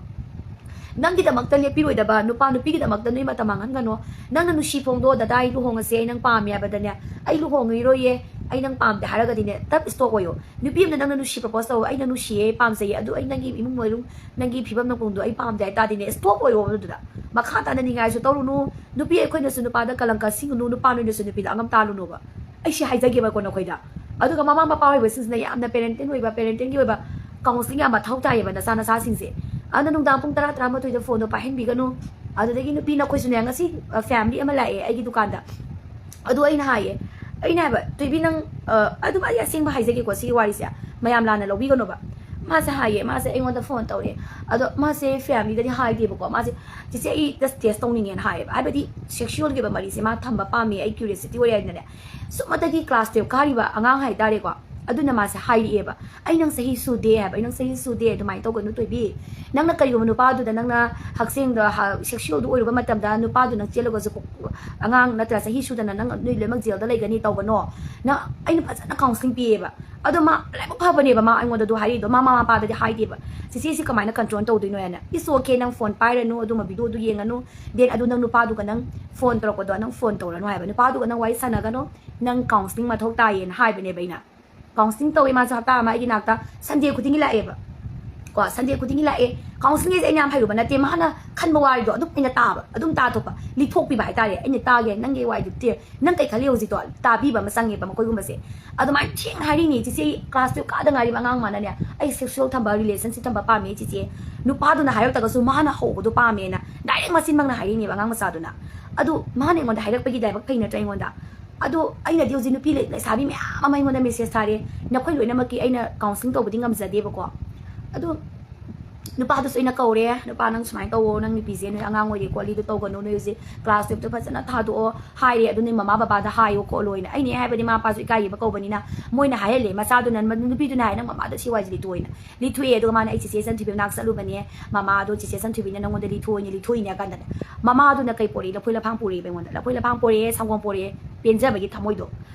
ꯅꯪꯒꯤꯗꯃꯛꯇ ꯂꯦꯞꯄꯤꯔꯣꯏꯗꯕ ꯅꯨꯄꯥ, ꯅꯨꯄꯤꯒꯤꯗꯃꯛꯇ ꯅꯣꯏ ꯃꯇꯝ ꯃꯥꯡꯍꯟꯒꯅꯣ꯫ ꯅꯪꯅ ꯅꯨꯡꯁꯤ ꯐꯣꯡꯗꯣꯛꯑꯣ, "ꯗꯗꯥ, ꯑꯩ ꯂꯨꯍꯣꯡꯉꯁꯦ, ꯑꯩ ꯅꯪ ꯄꯥꯝꯃꯦ" ꯍꯥꯏꯕꯗꯅꯦ, "ꯑꯩ ꯂꯨꯍꯣꯡꯉꯤꯔꯣꯏꯌꯦ, ꯑꯩ ꯅꯪ ꯄꯥꯝꯗꯦ" ꯍꯥꯏꯔꯒꯗꯤꯅꯦ, ꯇꯞ stop ꯑꯣꯏꯌꯣ꯫ ꯅꯨꯄꯤ ꯑꯃꯅ ꯅꯪꯅ ꯅꯨꯡꯁꯤ propose ꯇꯧ, "ꯑꯩ ꯅꯪ ꯅꯨꯡꯁꯤꯌꯦ, ꯑꯩ ꯄꯥꯝꯖꯩꯌꯦ, ꯑꯗꯨ ꯑꯩ ꯅꯪꯒꯤ ꯏꯃꯨꯡ ꯃꯅꯨꯡ, ꯅꯪꯒꯤ ꯐꯤꯕꯝ ꯅꯄꯨꯡꯗꯣ ꯑꯩ ꯄꯥꯝꯗꯦ" ꯍꯥꯏ ꯇꯥꯔꯗꯤꯅꯦ, stop ꯑꯣꯏꯔꯣ ꯑꯗꯨꯗ꯫ ꯃꯈꯥ ꯇꯥꯅ ꯅꯤꯡꯉꯥꯏꯁꯨ ꯇꯧꯔꯨꯅꯨ꯫ ꯅꯨꯄꯤ ꯑꯩꯈꯣꯏꯅꯁꯨ ꯅꯨꯄꯥꯗ ꯀꯂꯪꯀ ꯁꯤꯡꯒꯅꯨ, ꯅꯨꯄꯥ ꯅꯣꯏꯅꯁꯨ ꯅꯨꯄꯤꯗ ꯑꯉꯝ ꯇꯥꯜꯂꯨꯅꯨꯕ꯫ ꯑꯩ ꯁꯤ ꯍꯥꯏꯖꯒꯦꯕꯀꯣ ꯅꯈꯣꯏꯗ꯫ ꯑꯗꯨꯒ ꯃꯃꯥ ꯃꯄꯥ ꯑꯣꯏꯕꯁꯤꯡꯁꯤꯅ ꯌꯥꯝꯅ parenting ꯑꯣꯏꯕ, parentingꯒꯤ ꯑꯣꯏꯕ counselling ꯌꯥꯝ ꯃꯊꯧ ꯇꯥꯏꯌꯦꯕ ꯅꯆꯥ ꯅꯆꯥꯁꯤꯡꯁꯦ꯫ ꯑꯗꯨꯅ ꯅꯨꯡꯗꯥꯡ ꯄꯨꯡ ꯇꯔꯥ, ꯇꯔꯥꯃꯥꯊꯣꯏꯗ phoneꯗꯣ ꯄꯥꯏꯍꯟꯕꯤꯒꯅꯨ꯫ ꯑꯗꯨꯗꯒꯤ ꯅꯨꯄꯤ ꯅꯈꯣꯏꯁꯨꯅꯦ, ꯉꯁꯤ, ꯑ, family ꯑꯃ ꯂꯥꯛꯑꯦ ꯑꯩꯒꯤ ꯗꯨꯀꯥꯟꯗ꯫ ꯑꯗꯨ ꯑꯩꯅ ꯍꯥꯏꯌꯦ, ꯑꯩꯅ ꯍꯥꯏꯕ, "ꯊꯣꯏꯕꯤ, ꯅꯪ," ꯑ, ꯑꯗꯨꯝ ꯑꯩ ꯑꯁꯦꯡꯕ ꯍꯥꯏꯖꯒꯦꯀꯣ, ꯁꯤꯒꯤ ꯋꯥꯔꯤꯁꯦ ꯃꯌꯥꯝ ꯂꯥꯟꯅ ꯂꯧꯕꯤꯒꯅꯣꯕ꯫ ꯃꯥꯁꯦ ꯍꯥꯏꯌꯦ, ꯃꯥꯁꯦ ꯑꯩꯉꯣꯟꯗ phone ꯇꯧꯔꯛꯑꯦ꯫ ꯑꯗꯣ ꯃꯥꯁꯦ familyꯗꯗꯤ ꯍꯥꯏꯗꯦꯕꯀꯣ꯫ ꯃꯥꯁꯦ, "ꯆꯤꯆꯦ, ꯑꯩ just test ꯇꯧꯅꯤꯡꯉꯦꯅ" ꯍꯥꯏꯌꯦꯕ꯫ ꯍꯥꯏꯕꯗꯤ sexualꯒꯤ ꯑꯣꯏꯕ ꯃꯔꯤꯁꯦ ꯃꯥ ꯊꯝꯕ ꯄꯥꯝꯃꯦ, ꯑꯩ curiosity ꯑꯣꯏ ꯍꯥꯏꯗꯅꯅꯦ꯫ ꯁꯨꯝꯃꯇꯒꯤ class twelve ꯀꯥꯔꯤꯕ ꯑꯉꯥꯡ ꯍꯥꯏꯇꯥꯔꯦꯀꯣ, ꯑꯗꯨꯅ ꯃꯥꯁꯦ ꯍꯥꯏꯔꯛꯑꯦꯕ, "ꯑꯩ ꯅꯪ ꯆꯍꯤ ꯁꯨꯗꯦ" ꯍꯥꯏꯕ, "ꯑꯩ ꯅꯪ ꯆꯍꯤ ꯁꯨꯗꯦ, ꯑꯗꯨꯃꯥꯏꯅ ꯇꯧꯒꯅꯨ ꯊꯣꯏꯕꯤ꯫ ꯅꯪꯅ ꯀꯔꯤꯒꯨꯝꯕ ꯅꯨꯄꯥꯗꯨꯗ ꯅꯪꯅ ꯍꯛꯆꯦꯡꯗ ꯍ-, sexualꯗꯨ ꯑꯣꯏꯔꯨꯕ ꯃꯇꯝꯗ ꯅꯨꯄꯥꯗꯨ ꯅꯪ ꯆꯦꯜꯂꯒꯁꯨ ꯑꯉꯥꯡ ꯅꯠꯇ꯭ꯔ ꯆꯍꯤ ꯁꯨꯗꯅ ꯅꯪ ꯅꯣꯏ ꯂꯣꯏꯅꯃꯛ jailꯗ ꯂꯩꯒꯅꯤ, ꯇꯧꯒꯅꯣ"꯫ ꯅꯪ, ꯑꯩꯅ ꯐꯖꯅ counselling ꯄꯤꯌꯦꯕ꯫ ꯑꯗꯣ ꯃꯥ ꯂꯥꯏꯕꯛ ꯐꯕꯅꯦꯕ, ꯃꯥ ꯑꯩꯉꯣꯟꯗ ꯑꯗꯨ ꯍꯥꯏꯔꯤꯗꯣ꯫ ꯃꯥ ꯃꯃꯥ ꯃꯄꯥꯗꯗꯤ ꯍꯥꯏꯗꯦꯕ, "ꯆꯤꯆꯦ, ꯁꯤ ꯀꯃꯥꯏꯅ control ꯇꯧꯗꯣꯏꯅꯣ?" ꯍꯥꯏꯅ꯫ "It's okay, ꯅꯪ phone ꯄꯥꯏꯔꯅꯨ, ꯑꯗꯨꯝꯕ videoꯗꯨ ꯌꯦꯡꯉꯅꯨ꯫ Then ꯑꯗꯨ ꯅꯪ ꯅꯨꯄꯥꯗꯨꯒ ꯅꯪ phone ꯇꯧꯔꯛꯄꯗꯣ ꯅꯪ phone ꯇꯧꯔꯅꯨ" ꯍꯥꯏꯕ꯫ "ꯅꯨꯄꯥꯗꯨꯒ ꯅꯪ ꯋꯥꯔꯤ ꯁꯥꯟꯅꯒꯅꯨ, ꯅꯪ counselling ꯃꯊꯧ ꯇꯥꯏꯌꯦꯅ" ꯍꯥꯏꯕꯅꯦꯕ ꯑꯩꯅ꯫ Counselling ꯇꯧꯋꯦ ꯃꯥꯁꯦ ꯍꯞꯇꯥ ꯑꯃ ꯑꯩꯒꯤ ꯅꯥꯛꯇ, Sunday ꯈꯨꯗꯤꯡꯒꯤ ꯂꯥꯛꯑꯦꯕ꯫ ꯀꯣ, Sunday ꯈꯨꯗꯤꯡꯒꯤ ꯂꯥꯛꯑꯦ꯫ Counselling ꯍꯥꯏꯁꯦ ꯑꯩꯅ ꯌꯥꯝ ꯍꯩꯔꯨꯕ ꯅꯠꯇꯦ, ꯃꯥꯅ ꯈꯟꯕ ꯋꯥꯔꯤꯗꯣ ꯑꯗꯨꯝ ꯑꯩꯅ ꯇꯥꯕ, ꯑꯗꯨꯝ ꯇꯥꯊꯣꯛꯄ, ꯂꯤꯊꯣꯛꯄꯤꯕ ꯍꯥꯏꯇꯥꯔꯦ꯫ ꯑꯩꯅ ꯇꯥꯒꯦ, "ꯅꯪꯒꯤ ꯋꯥꯔꯤꯗꯨ ꯇꯦ-, ꯅꯪ ꯀꯩ ꯈꯜꯂꯤ ꯍꯧꯖꯤꯛꯇꯣ?" ꯇꯥꯕꯤꯕ ꯑꯃ ꯆꯪꯉꯦꯕ ꯃꯈꯣꯏꯒꯨꯝꯕꯁꯦ꯫ ꯑꯗꯨꯃꯥꯏꯅ ꯊꯦꯡꯅ ꯍꯥꯏꯔꯤꯅꯤ, "ꯆꯤꯆꯦ, class twelve ꯀꯥꯗ ꯉꯥꯏꯔꯤꯕ ꯑꯉꯥꯡ ꯃꯥꯅꯅꯦ, ꯑꯩ sexual ꯊꯝꯕ, relationship ꯊꯝꯕ ꯄꯥꯝꯃꯦ ꯆꯤꯆꯦ꯫ ꯅꯨꯄꯥꯗꯨꯅ ꯍꯥꯏꯔꯛꯇ꯭ꯔꯒꯁꯨ ꯃꯥꯅ ꯍꯧꯕꯗꯣ ꯄꯥꯝꯃꯦꯅ direct ꯃꯆꯤꯟꯃꯛꯅ ꯍꯥꯏꯔꯤꯅꯦꯕ ꯑꯉꯥꯡ ꯃꯆꯥꯗꯨꯅ꯫ ꯑꯗꯨ ꯃꯥꯅ ꯑꯩꯉꯣꯟꯗ ꯍꯥꯏꯔꯛꯄꯒꯤ ꯂꯥꯏꯕꯛ ꯐꯩ ꯅꯠꯇ꯭ꯔꯥ ꯑꯩꯉꯣꯟꯗ?" ꯑꯗꯣ ꯑꯩꯅꯗꯤ ꯍꯧꯖꯤꯛ ꯅꯨꯄꯤ ꯂꯩ- ꯂꯩꯁꯥꯕꯤ ꯃꯌꯥꯝ ꯑꯃ ꯑꯩꯉꯣꯟꯗ ꯃꯦꯁꯦꯖ ꯊꯥꯔꯦ꯫ ꯅꯈꯣꯏ ꯂꯣꯏꯅꯃꯛꯀꯤ ꯑꯩꯅ ꯀꯥꯎꯟꯁꯤꯂꯤꯡ ꯇꯧꯕꯗꯤ ꯉꯝꯖꯗꯦꯕꯀꯣ꯫ ꯑꯗꯣ ꯅꯨꯄꯥꯗꯨꯁꯨ ꯑꯩꯅ ꯀꯧꯔꯦ, "ꯅꯨꯄꯥ, ꯅꯪ ꯁꯨꯃꯥꯏꯅ ꯇꯧꯋꯣ, ꯅꯪ ꯅꯨꯄꯤꯁꯦ ꯅꯣꯏ ꯑꯉꯥꯡ ꯑꯣꯏꯔꯤ ꯈꯣꯠꯂꯤꯗꯣ ꯇꯧꯒꯅꯨ, ꯅꯣꯏ ꯍꯧꯖꯤꯛ ꯀ꯭ꯂꯥꯁ ꯇꯨꯌꯦꯜꯞꯇ ꯐꯖꯅ ꯊꯥꯗꯣꯛꯑꯣ" ꯍꯥꯏꯔꯦ꯫ "ꯑꯗꯨ ꯅꯣꯏ ꯃꯃꯥ ꯕꯕꯥꯗ ꯍꯥꯏꯌꯣ ꯈꯣꯠꯂꯣꯅ"꯫ ꯑꯩꯅ ꯍꯦꯛ ꯍꯥꯏꯕꯗꯤ ꯃꯃꯥ ꯃꯄꯥꯁꯨ ꯏꯀꯥꯏꯌꯦꯕ ꯀꯧꯕꯅꯤꯅ꯫ ꯃꯣꯏꯅ ꯍꯥꯏꯍꯜꯂꯦ, ꯃꯆꯥꯗꯨꯅ, ꯅꯨꯄꯤꯗꯨꯅ ꯍꯥꯏ, "ꯅꯪ ꯃꯃꯥꯗ ꯁꯤ ꯋꯥꯏꯁꯦ ꯂꯤꯊꯣꯛꯑꯣꯅ"꯫ ꯂꯤꯊꯣꯛꯑꯦ꯫ ꯑꯗꯨꯒ ꯃꯥꯅ, "ꯑꯩ ꯆꯤꯆꯦ ꯁꯟꯊꯣꯏꯕꯤ ꯃꯅꯥꯛ ꯆꯠꯂꯨꯕꯅꯦ, ꯃꯃꯥꯗꯣ ꯆꯤꯆꯦ ꯁꯟꯊꯣꯏꯕꯤꯅ ꯅꯪꯉꯣꯟꯗ ꯂꯤꯊꯣꯛꯑꯣꯅ ꯂꯤꯊꯣꯛꯏꯅꯦ" ꯍꯥꯏ ꯀꯥꯟꯗꯅꯦ, ꯃꯃꯥꯗꯨꯅ ꯀꯩ ꯄꯣꯔꯛꯏ? ꯂꯐꯣꯏ ꯂꯐꯥꯡ ꯄꯣꯔꯛꯑꯦꯕ ꯑꯩꯉꯣꯟꯗ꯫ ꯂꯐꯣꯏ ꯂꯐꯥꯡ ꯄꯣꯔꯛꯑꯦ, ꯁꯪꯒꯣꯝ ꯄꯣꯔꯛꯑꯦ, ꯄꯦꯟꯖꯕꯒꯤ ꯊꯃꯣꯏꯗꯣ꯫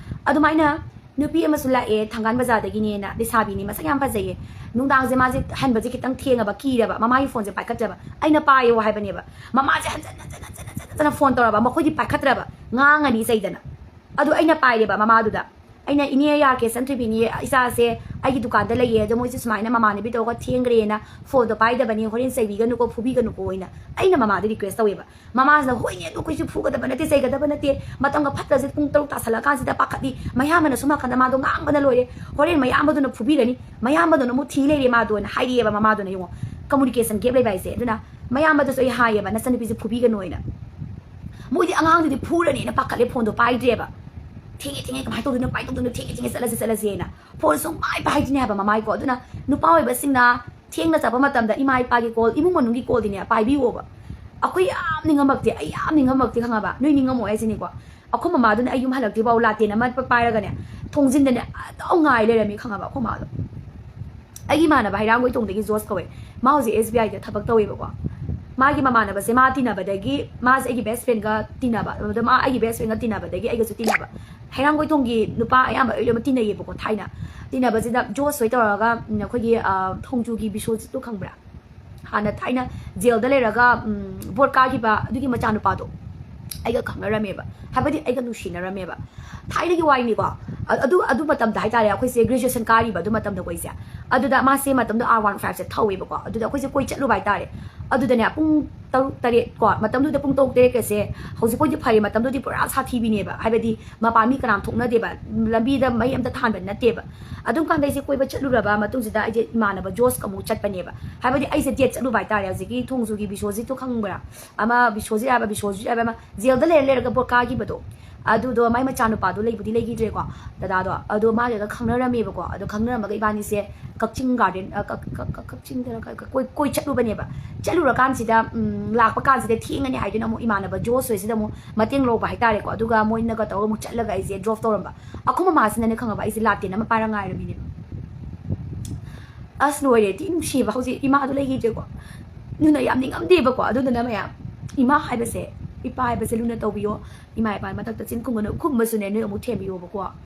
ꯑꯗꯨꯃꯥꯏꯅ ꯅꯨꯄꯤ ꯑꯃꯁꯨ ꯂꯥꯛꯑꯦ, ꯊꯪꯒꯥꯜ ꯕꯖꯥꯔꯗꯒꯤꯅꯦꯅ, ꯂꯩꯁꯥꯕꯤꯅꯤ, ꯃꯁꯛ ꯌꯥꯝ ꯐꯖꯩꯌꯦ꯫ ꯅꯨꯡꯗꯥꯡꯁꯦ ꯃꯥꯁꯦ ꯍꯟꯕꯁꯦ ꯈꯤꯇꯪ ꯊꯦꯡꯉꯕ, ꯀꯤꯔꯕ, ꯃꯃꯥꯒꯤ ꯐꯣꯟꯁꯦ ꯄꯥꯏꯈꯠꯇ꯭ꯔꯕ꯫ ꯑꯩꯅ ꯄꯥꯏꯌꯣ ꯍꯥꯏꯕꯅꯦꯕ꯫ ꯃꯃꯥꯁꯦ ꯍꯟꯖꯟ ꯍꯟꯖꯟ ꯍꯟꯖꯟ ꯍꯟꯖꯟ ꯍꯟꯖꯟ ꯐꯣꯟ ꯇꯧꯔꯕ, ꯃꯈꯣꯏꯗꯤ ꯄꯥꯏꯈꯠꯇ꯭ꯔꯕ, ꯉꯥꯡꯉꯅꯤ ꯆꯩꯗꯅ꯫ ꯑꯗꯨ ꯑꯩꯅ ꯄꯥꯏꯔꯦꯕ ꯃꯃꯥꯗꯨꯗ꯫ ꯑꯩꯅ, "ꯏꯅꯦ, ꯌꯥꯔꯀꯦ ꯁꯟꯊꯣꯏꯕꯤꯅꯤ, ꯏꯆꯥꯁꯦ ꯑꯩꯒꯤ ꯗꯨꯀꯥꯟꯗ ꯂꯩꯌꯦ, ꯑꯗꯣ ꯃꯣꯏꯁꯦ ꯁꯨꯃꯥꯏꯅ ꯃꯃꯥꯟꯅꯕꯤ ꯇꯧꯔꯒ ꯊꯦꯡꯈ꯭ꯔꯦꯅ ꯐꯣꯟꯗꯣ ꯄꯥꯏꯗꯕꯅꯤ, ꯍꯣꯔꯦꯟ ꯆꯩꯕꯤꯒꯅꯨꯀꯣ, ꯐꯨꯕꯤꯒꯅꯨꯀꯣ" ꯍꯥꯏꯅ ꯑꯩꯅ ꯃꯃꯥꯗ ꯔꯤꯀ꯭ꯋꯦꯁ ꯇꯧꯋꯦꯕ꯫ ꯃꯃꯥꯁꯤꯅ, "ꯍꯣꯏꯅꯦ, ꯑꯗꯨ ꯑꯩꯈꯣꯏꯁꯨ ꯐꯨꯒꯗꯕ ꯅꯠꯇꯦ, ꯆꯩꯒꯗꯕ ꯅꯠꯇꯦ, ꯃꯇꯝꯒ ꯐꯠꯇ꯭ꯔꯁꯦ, ꯄꯨꯡ ꯇꯔꯨꯛ ꯇꯥꯁꯜꯂꯛꯑꯀꯥꯟꯁꯤꯗ ꯄꯥꯈꯠꯂꯤ, ꯃꯌꯥꯝꯕꯅ ꯁꯣꯝ ꯅꯥꯀꯟꯗ ꯃꯥꯗꯣ ꯉꯥꯡꯕꯅ ꯂꯣꯏꯔꯦ, ꯍꯣꯔꯦꯟ ꯃꯌꯥꯝꯕꯗꯨꯅ ꯐꯨꯕꯤꯔꯅꯤ, ꯃꯌꯥꯝꯕꯗꯨꯅ ꯑꯃꯨꯛ ꯊꯤ ꯂꯩꯔꯦ ꯃꯥꯗꯣꯅ" ꯍꯥꯏꯔꯛꯑꯦꯕ ꯃꯃꯥꯗꯨꯅ꯫ ꯌꯦꯡꯉꯣ, ꯀꯝꯃꯨꯅꯤꯀꯦꯁꯟ ꯒꯦꯞ ꯂꯩꯕ ꯍꯥꯏꯁꯦ꯫ ꯑꯗꯨꯅ ꯃꯌꯥꯝꯕꯗꯁꯨ ꯑꯩ ꯍꯥꯏꯌꯦꯕ, "ꯅꯆꯟꯅꯨꯄꯤꯁꯦ ꯐꯨꯕꯤꯒꯅꯣꯅ"꯫ ꯃꯣꯏꯗꯤ ꯑꯉꯥꯡꯗꯨꯗꯤ ꯐꯨꯔꯅꯤꯅ ꯄꯥꯈꯠꯂꯦ, ꯐꯣꯟꯗꯣ ꯄꯥꯏꯗ꯭ꯔꯦꯕ꯫ "ꯊꯦꯡꯉꯦ, ꯊꯦꯡꯉꯦ, ꯀꯃꯥꯏꯅ ꯇꯧꯗꯣꯏꯅꯣ, ꯀꯃꯥꯏꯅ ꯇꯧꯗꯣꯏꯅꯣ, ꯊꯦꯡꯉꯦ, ꯊꯦꯡꯉꯦ, ꯆꯠꯂꯁꯤ, ꯆꯠꯂꯁꯤꯅ" ꯐꯣꯟ ꯁꯨꯡ ꯄꯥꯏ ꯄꯥꯏꯗ꯭ꯔꯤꯅꯦ ꯍꯥꯏꯕ ꯃꯃꯥꯏꯀꯣ꯫ ꯑꯗꯨꯅ ꯅꯨꯄꯥ ꯑꯣꯏꯕꯁꯤꯡꯅ ꯊꯦꯡꯅ ꯆꯠꯄ ꯃꯇꯝꯗ ꯏꯃꯥ ꯏꯄꯥꯒꯤ ꯀꯣꯜ, ꯏꯃꯨꯡ ꯃꯅꯨꯡꯒꯤ ꯀꯣꯜꯗꯤꯅꯦ ꯄꯥꯏꯕꯤꯌꯣꯕ꯫ ꯑꯩꯈꯣꯏ ꯌꯥꯝ ꯅꯤꯡꯉꯝꯃꯛꯇꯦ, ꯑꯩ ꯌꯥꯝ ꯅꯤꯡꯉꯝꯃꯛꯇꯦ, ꯈꯪꯉꯕ? ꯅꯣꯏ ꯅꯤꯡꯉꯝꯃꯣꯏ ꯍꯥꯏꯁꯤꯅꯤꯀꯣ꯫ ꯑꯩꯈꯣꯏ ꯃꯃꯥꯗꯨꯅ ꯑꯩ ꯌꯨꯝ ꯍꯜꯂꯛꯇ꯭ꯔꯤꯐꯥꯎ ꯂꯥꯇꯦꯟ ꯑꯃ ꯄꯥꯏꯔꯒꯅꯦ, ꯊꯣꯡꯖꯤꯟꯗꯅꯦ ꯑꯗꯨꯝ ꯉꯥꯏ ꯂꯩꯔꯝꯃꯤ, ꯈꯪꯉꯕ? ꯑꯩꯈꯣꯏ ꯃꯥꯗꯣ, ꯑꯩꯒꯤ ꯏꯃꯥꯟꯅꯕ ꯍꯩꯔꯥꯡꯒꯣꯏꯊꯣꯡꯗꯒꯤ ꯖꯣꯁ ꯀꯧꯋꯦ, ꯃꯥ ꯍꯧꯖꯤꯛ ꯑꯦꯁ ꯕꯤ ꯑꯥꯏꯗ ꯊꯕꯛ ꯇꯧꯋꯦꯕꯀꯣ꯫ ꯃꯥꯒꯤ ꯃꯃꯥꯟꯅꯕꯁꯦ ꯃꯥ ꯇꯤꯟꯅꯕꯗꯒꯤ, ꯃꯥꯁꯦ ꯑꯩꯒꯤ ꯕꯦꯁ ꯐ꯭ꯔꯦꯟꯒ ꯇꯤꯟꯅꯕ, ꯑꯗꯨꯗ ꯃꯥ ꯑꯩꯒꯤ ꯕꯦꯁ ꯐ꯭ꯔꯦꯟꯒ ꯇꯤꯟꯅꯕꯗꯒꯤ ꯑꯩꯒꯁꯨ ꯇꯤꯟꯅꯕ꯫ ꯍꯩꯔꯥꯡꯒꯣꯏꯊꯣꯡꯒꯤ ꯅꯨꯄꯥ ꯑꯌꯥꯝꯕ ꯑꯩ ꯂꯣꯏꯅꯃꯛ ꯇꯤꯟꯅꯩꯌꯦꯕꯀꯣ ꯊꯥꯏꯅ꯫ ꯇꯤꯟꯅꯕꯁꯤꯗ ꯖꯣꯁ ꯍꯣꯏ ꯇꯧꯔꯒ, ꯎꯝ, ꯑꯩꯈꯣꯏꯒꯤ, ꯑ, ꯊꯣꯡꯖꯨꯒꯤ ꯕꯤꯁꯣꯖꯤꯠꯇꯣ ꯈꯪꯕ꯭ꯔꯥ? ꯍꯥꯟꯅ ꯊꯥꯏꯅ ꯖꯦꯜꯗ ꯂꯩꯔꯒ, ꯎꯝ, ꯚꯣꯠ ꯀꯥꯈꯤꯕ ꯑꯗꯨꯒꯤ ꯃꯆꯥꯅꯨꯄꯥꯗꯣ ꯑꯩꯒ ꯈꯪꯅꯔꯝꯃꯦꯕ, ꯍꯥꯏꯕꯗꯤ ꯑꯩꯒ ꯅꯨꯡꯁꯤꯅꯔꯝꯃꯦꯕ꯫ ꯊꯥꯏꯅꯒꯤ ꯋꯥꯔꯤꯅꯤꯀꯣ꯫ ꯑ-, ꯑꯗꯨ, ꯑꯗꯨ ꯃꯇꯝꯗ ꯍꯥꯏꯇꯥꯔꯦ, ꯑꯩꯈꯣꯏꯁꯦ ꯒ꯭ꯔꯦꯖꯨꯑꯦꯁꯟ ꯀꯥꯔꯤꯕ ꯑꯗꯨ ꯃꯇꯝꯗꯀꯣ ꯑꯩꯁꯦ꯫ ꯑꯗꯨꯗ ꯃꯥꯁꯦ ꯃꯇꯝꯗꯣ ꯑꯥꯔ ꯋꯥꯟ ꯐꯥꯏꯚꯁꯦ ꯊꯧꯋꯦꯕꯀꯣ꯫ ꯑꯗꯨꯗ ꯑꯩꯈꯣꯏꯁꯦ ꯀꯣꯏ ꯆꯠꯂꯨꯕ ꯍꯥꯏꯇꯥꯔꯦ꯫ ꯑꯗꯨꯗꯅꯦ ꯄꯨꯡ ꯇꯔꯨꯛ ꯇꯔꯦꯠ ꯀꯣ, ꯃꯇꯝꯗꯨꯗ ꯄꯨꯡ ꯇꯔꯨꯛ ꯇꯔꯦꯠꯀꯁꯦ, ꯍꯧꯖꯤꯛꯄꯨꯗꯤ ꯐꯔꯦ, ꯃꯇꯝꯗꯨꯗꯤ ꯄꯨꯔꯥ ꯁꯥꯊꯤꯕꯤꯅꯦꯕ, ꯍꯥꯏꯕꯗꯤ ꯃꯄꯥꯟ ꯃꯤ ꯀꯅꯥꯝ ꯊꯣꯛꯅꯗꯦꯕ, ꯂꯝꯕꯤꯗ ꯃꯩ ꯑꯝꯇ ꯊꯥꯟꯕ ꯅꯠꯇꯦꯕ꯫ ꯑꯗꯨꯝ ꯀꯥꯟꯗ ꯑꯩꯁꯦ ꯀꯣꯏꯕ ꯆꯠꯂꯨꯔꯕ ꯃꯇꯨꯡꯁꯤꯗ ꯑꯩꯁꯦ ꯏꯃꯥꯟꯅꯕ ꯖꯣꯁꯀ ꯑꯃꯨꯛ ꯆꯠꯄꯅꯦꯕ꯫ ꯍꯥꯏꯕꯗꯤ ꯑꯩꯁꯦ ꯗꯦꯠ ꯆꯠꯂꯨꯕ ꯍꯥꯏꯇꯥꯔꯦ, ꯍꯧꯖꯤꯛꯀꯤ ꯊꯣꯡꯖꯨꯒꯤ ꯕꯤꯁꯣꯖꯤꯠꯇꯣ ꯈꯪꯕ꯭ꯔꯥ? ꯑꯃ ꯕꯤꯁꯣꯖꯤꯠ ꯍꯥꯏꯕ, ꯕꯤꯁꯣꯖꯤꯠ ꯍꯥꯏꯕ ꯑꯃ ꯖꯦꯜꯗ ꯂꯩꯔ ꯂꯩꯔꯒ ꯚꯣꯠ ꯀꯥꯈꯤꯕꯗꯣ, ꯑꯗꯨꯗꯣ ꯃꯥꯏ ꯃꯆꯥꯅꯨꯄꯥꯗꯣ ꯂꯩꯕꯨꯗꯤ ꯂꯩꯈꯤꯗ꯭ꯔꯦꯀꯣ, ꯗꯗꯥꯗꯣ꯫ ꯑꯗꯣ ꯃꯥꯒ ꯈꯪꯅꯔꯝꯃꯦꯕꯀꯣ꯫ ꯑꯗꯣ ꯈꯪꯅꯔꯝꯃꯒ ꯏꯕꯥꯅꯤꯁꯦ ꯀꯛꯆꯤꯡ ꯒꯥꯔꯗꯦꯟ, ꯑ, ꯀꯛ-, ꯀꯛ-, ꯀꯛ-, ꯀꯛꯆꯤꯡꯗꯔ ꯀ-, ꯀ-, ꯀꯣꯏ, ꯀꯣꯏ ꯆꯠꯂꯨꯕꯅꯦꯕ꯫ ꯆꯠꯂꯨꯔꯀꯥꯟꯁꯤꯗ, ꯎꯝ, ꯂꯥꯛꯄ ꯀꯥꯟꯁꯤꯗ ꯊꯦꯡꯉꯅꯤ ꯍꯥꯏꯗꯨꯅ ꯑꯃꯨꯛ ꯏꯃꯥꯟꯅꯕ ꯖꯣꯁ ꯍꯣꯏꯁꯤꯗ ꯑꯃꯨꯛ ꯃꯇꯦꯡ ꯂꯧꯕ ꯍꯥꯏꯇꯥꯔꯦꯀꯣ꯫ ꯑꯗꯨꯒ ꯃꯣꯏꯅꯒ ꯇꯧꯔꯒ ꯑꯃꯨꯛ ꯆꯠꯂꯒ ꯑꯩꯁꯦ ꯗ꯭ꯔꯣꯞ ꯇꯧꯔꯝꯕ꯫ ꯑꯩꯈꯣꯏ ꯃꯃꯥꯁꯤꯅꯅꯦ ꯈꯪꯉꯕ, ꯑꯩꯁꯦ ꯂꯥꯇꯦꯟ ꯑꯃ ꯄꯥꯏꯔ ꯉꯥꯏꯔꯝꯃꯤꯅꯦꯕ꯫ ꯑꯁ, ꯂꯣꯏꯔꯦ, ꯊꯤ ꯅꯨꯡꯁꯤꯕ꯫ ꯍꯧꯖꯤꯛ ꯏꯃꯥꯗꯣ ꯂꯩꯈꯤꯗ꯭ꯔꯦꯀꯣ, ꯑꯗꯨꯅ ꯌꯥꯝ ꯅꯤꯡꯉꯝꯗꯦꯕꯀꯣ꯫ ꯑꯗꯨꯗꯨꯅ ꯃꯌꯥꯝ, ꯏꯃꯥ ꯍꯥꯏꯕꯁꯦ, ꯏꯄꯥ ꯍꯥꯏꯕꯁꯦ ꯂꯨꯅ ꯇꯧꯕꯤꯌꯣ꯫ ꯏꯃꯥ ꯏꯄꯥ ꯃꯊꯛꯇ ꯆꯤꯟ ꯈꯨꯝꯒꯅꯨ, ꯈꯨꯝꯕꯁꯨꯅꯦ ꯅꯣꯏ ꯑꯃꯨꯛ ꯊꯦꯝꯕꯤꯌꯣꯕꯀꯣ꯫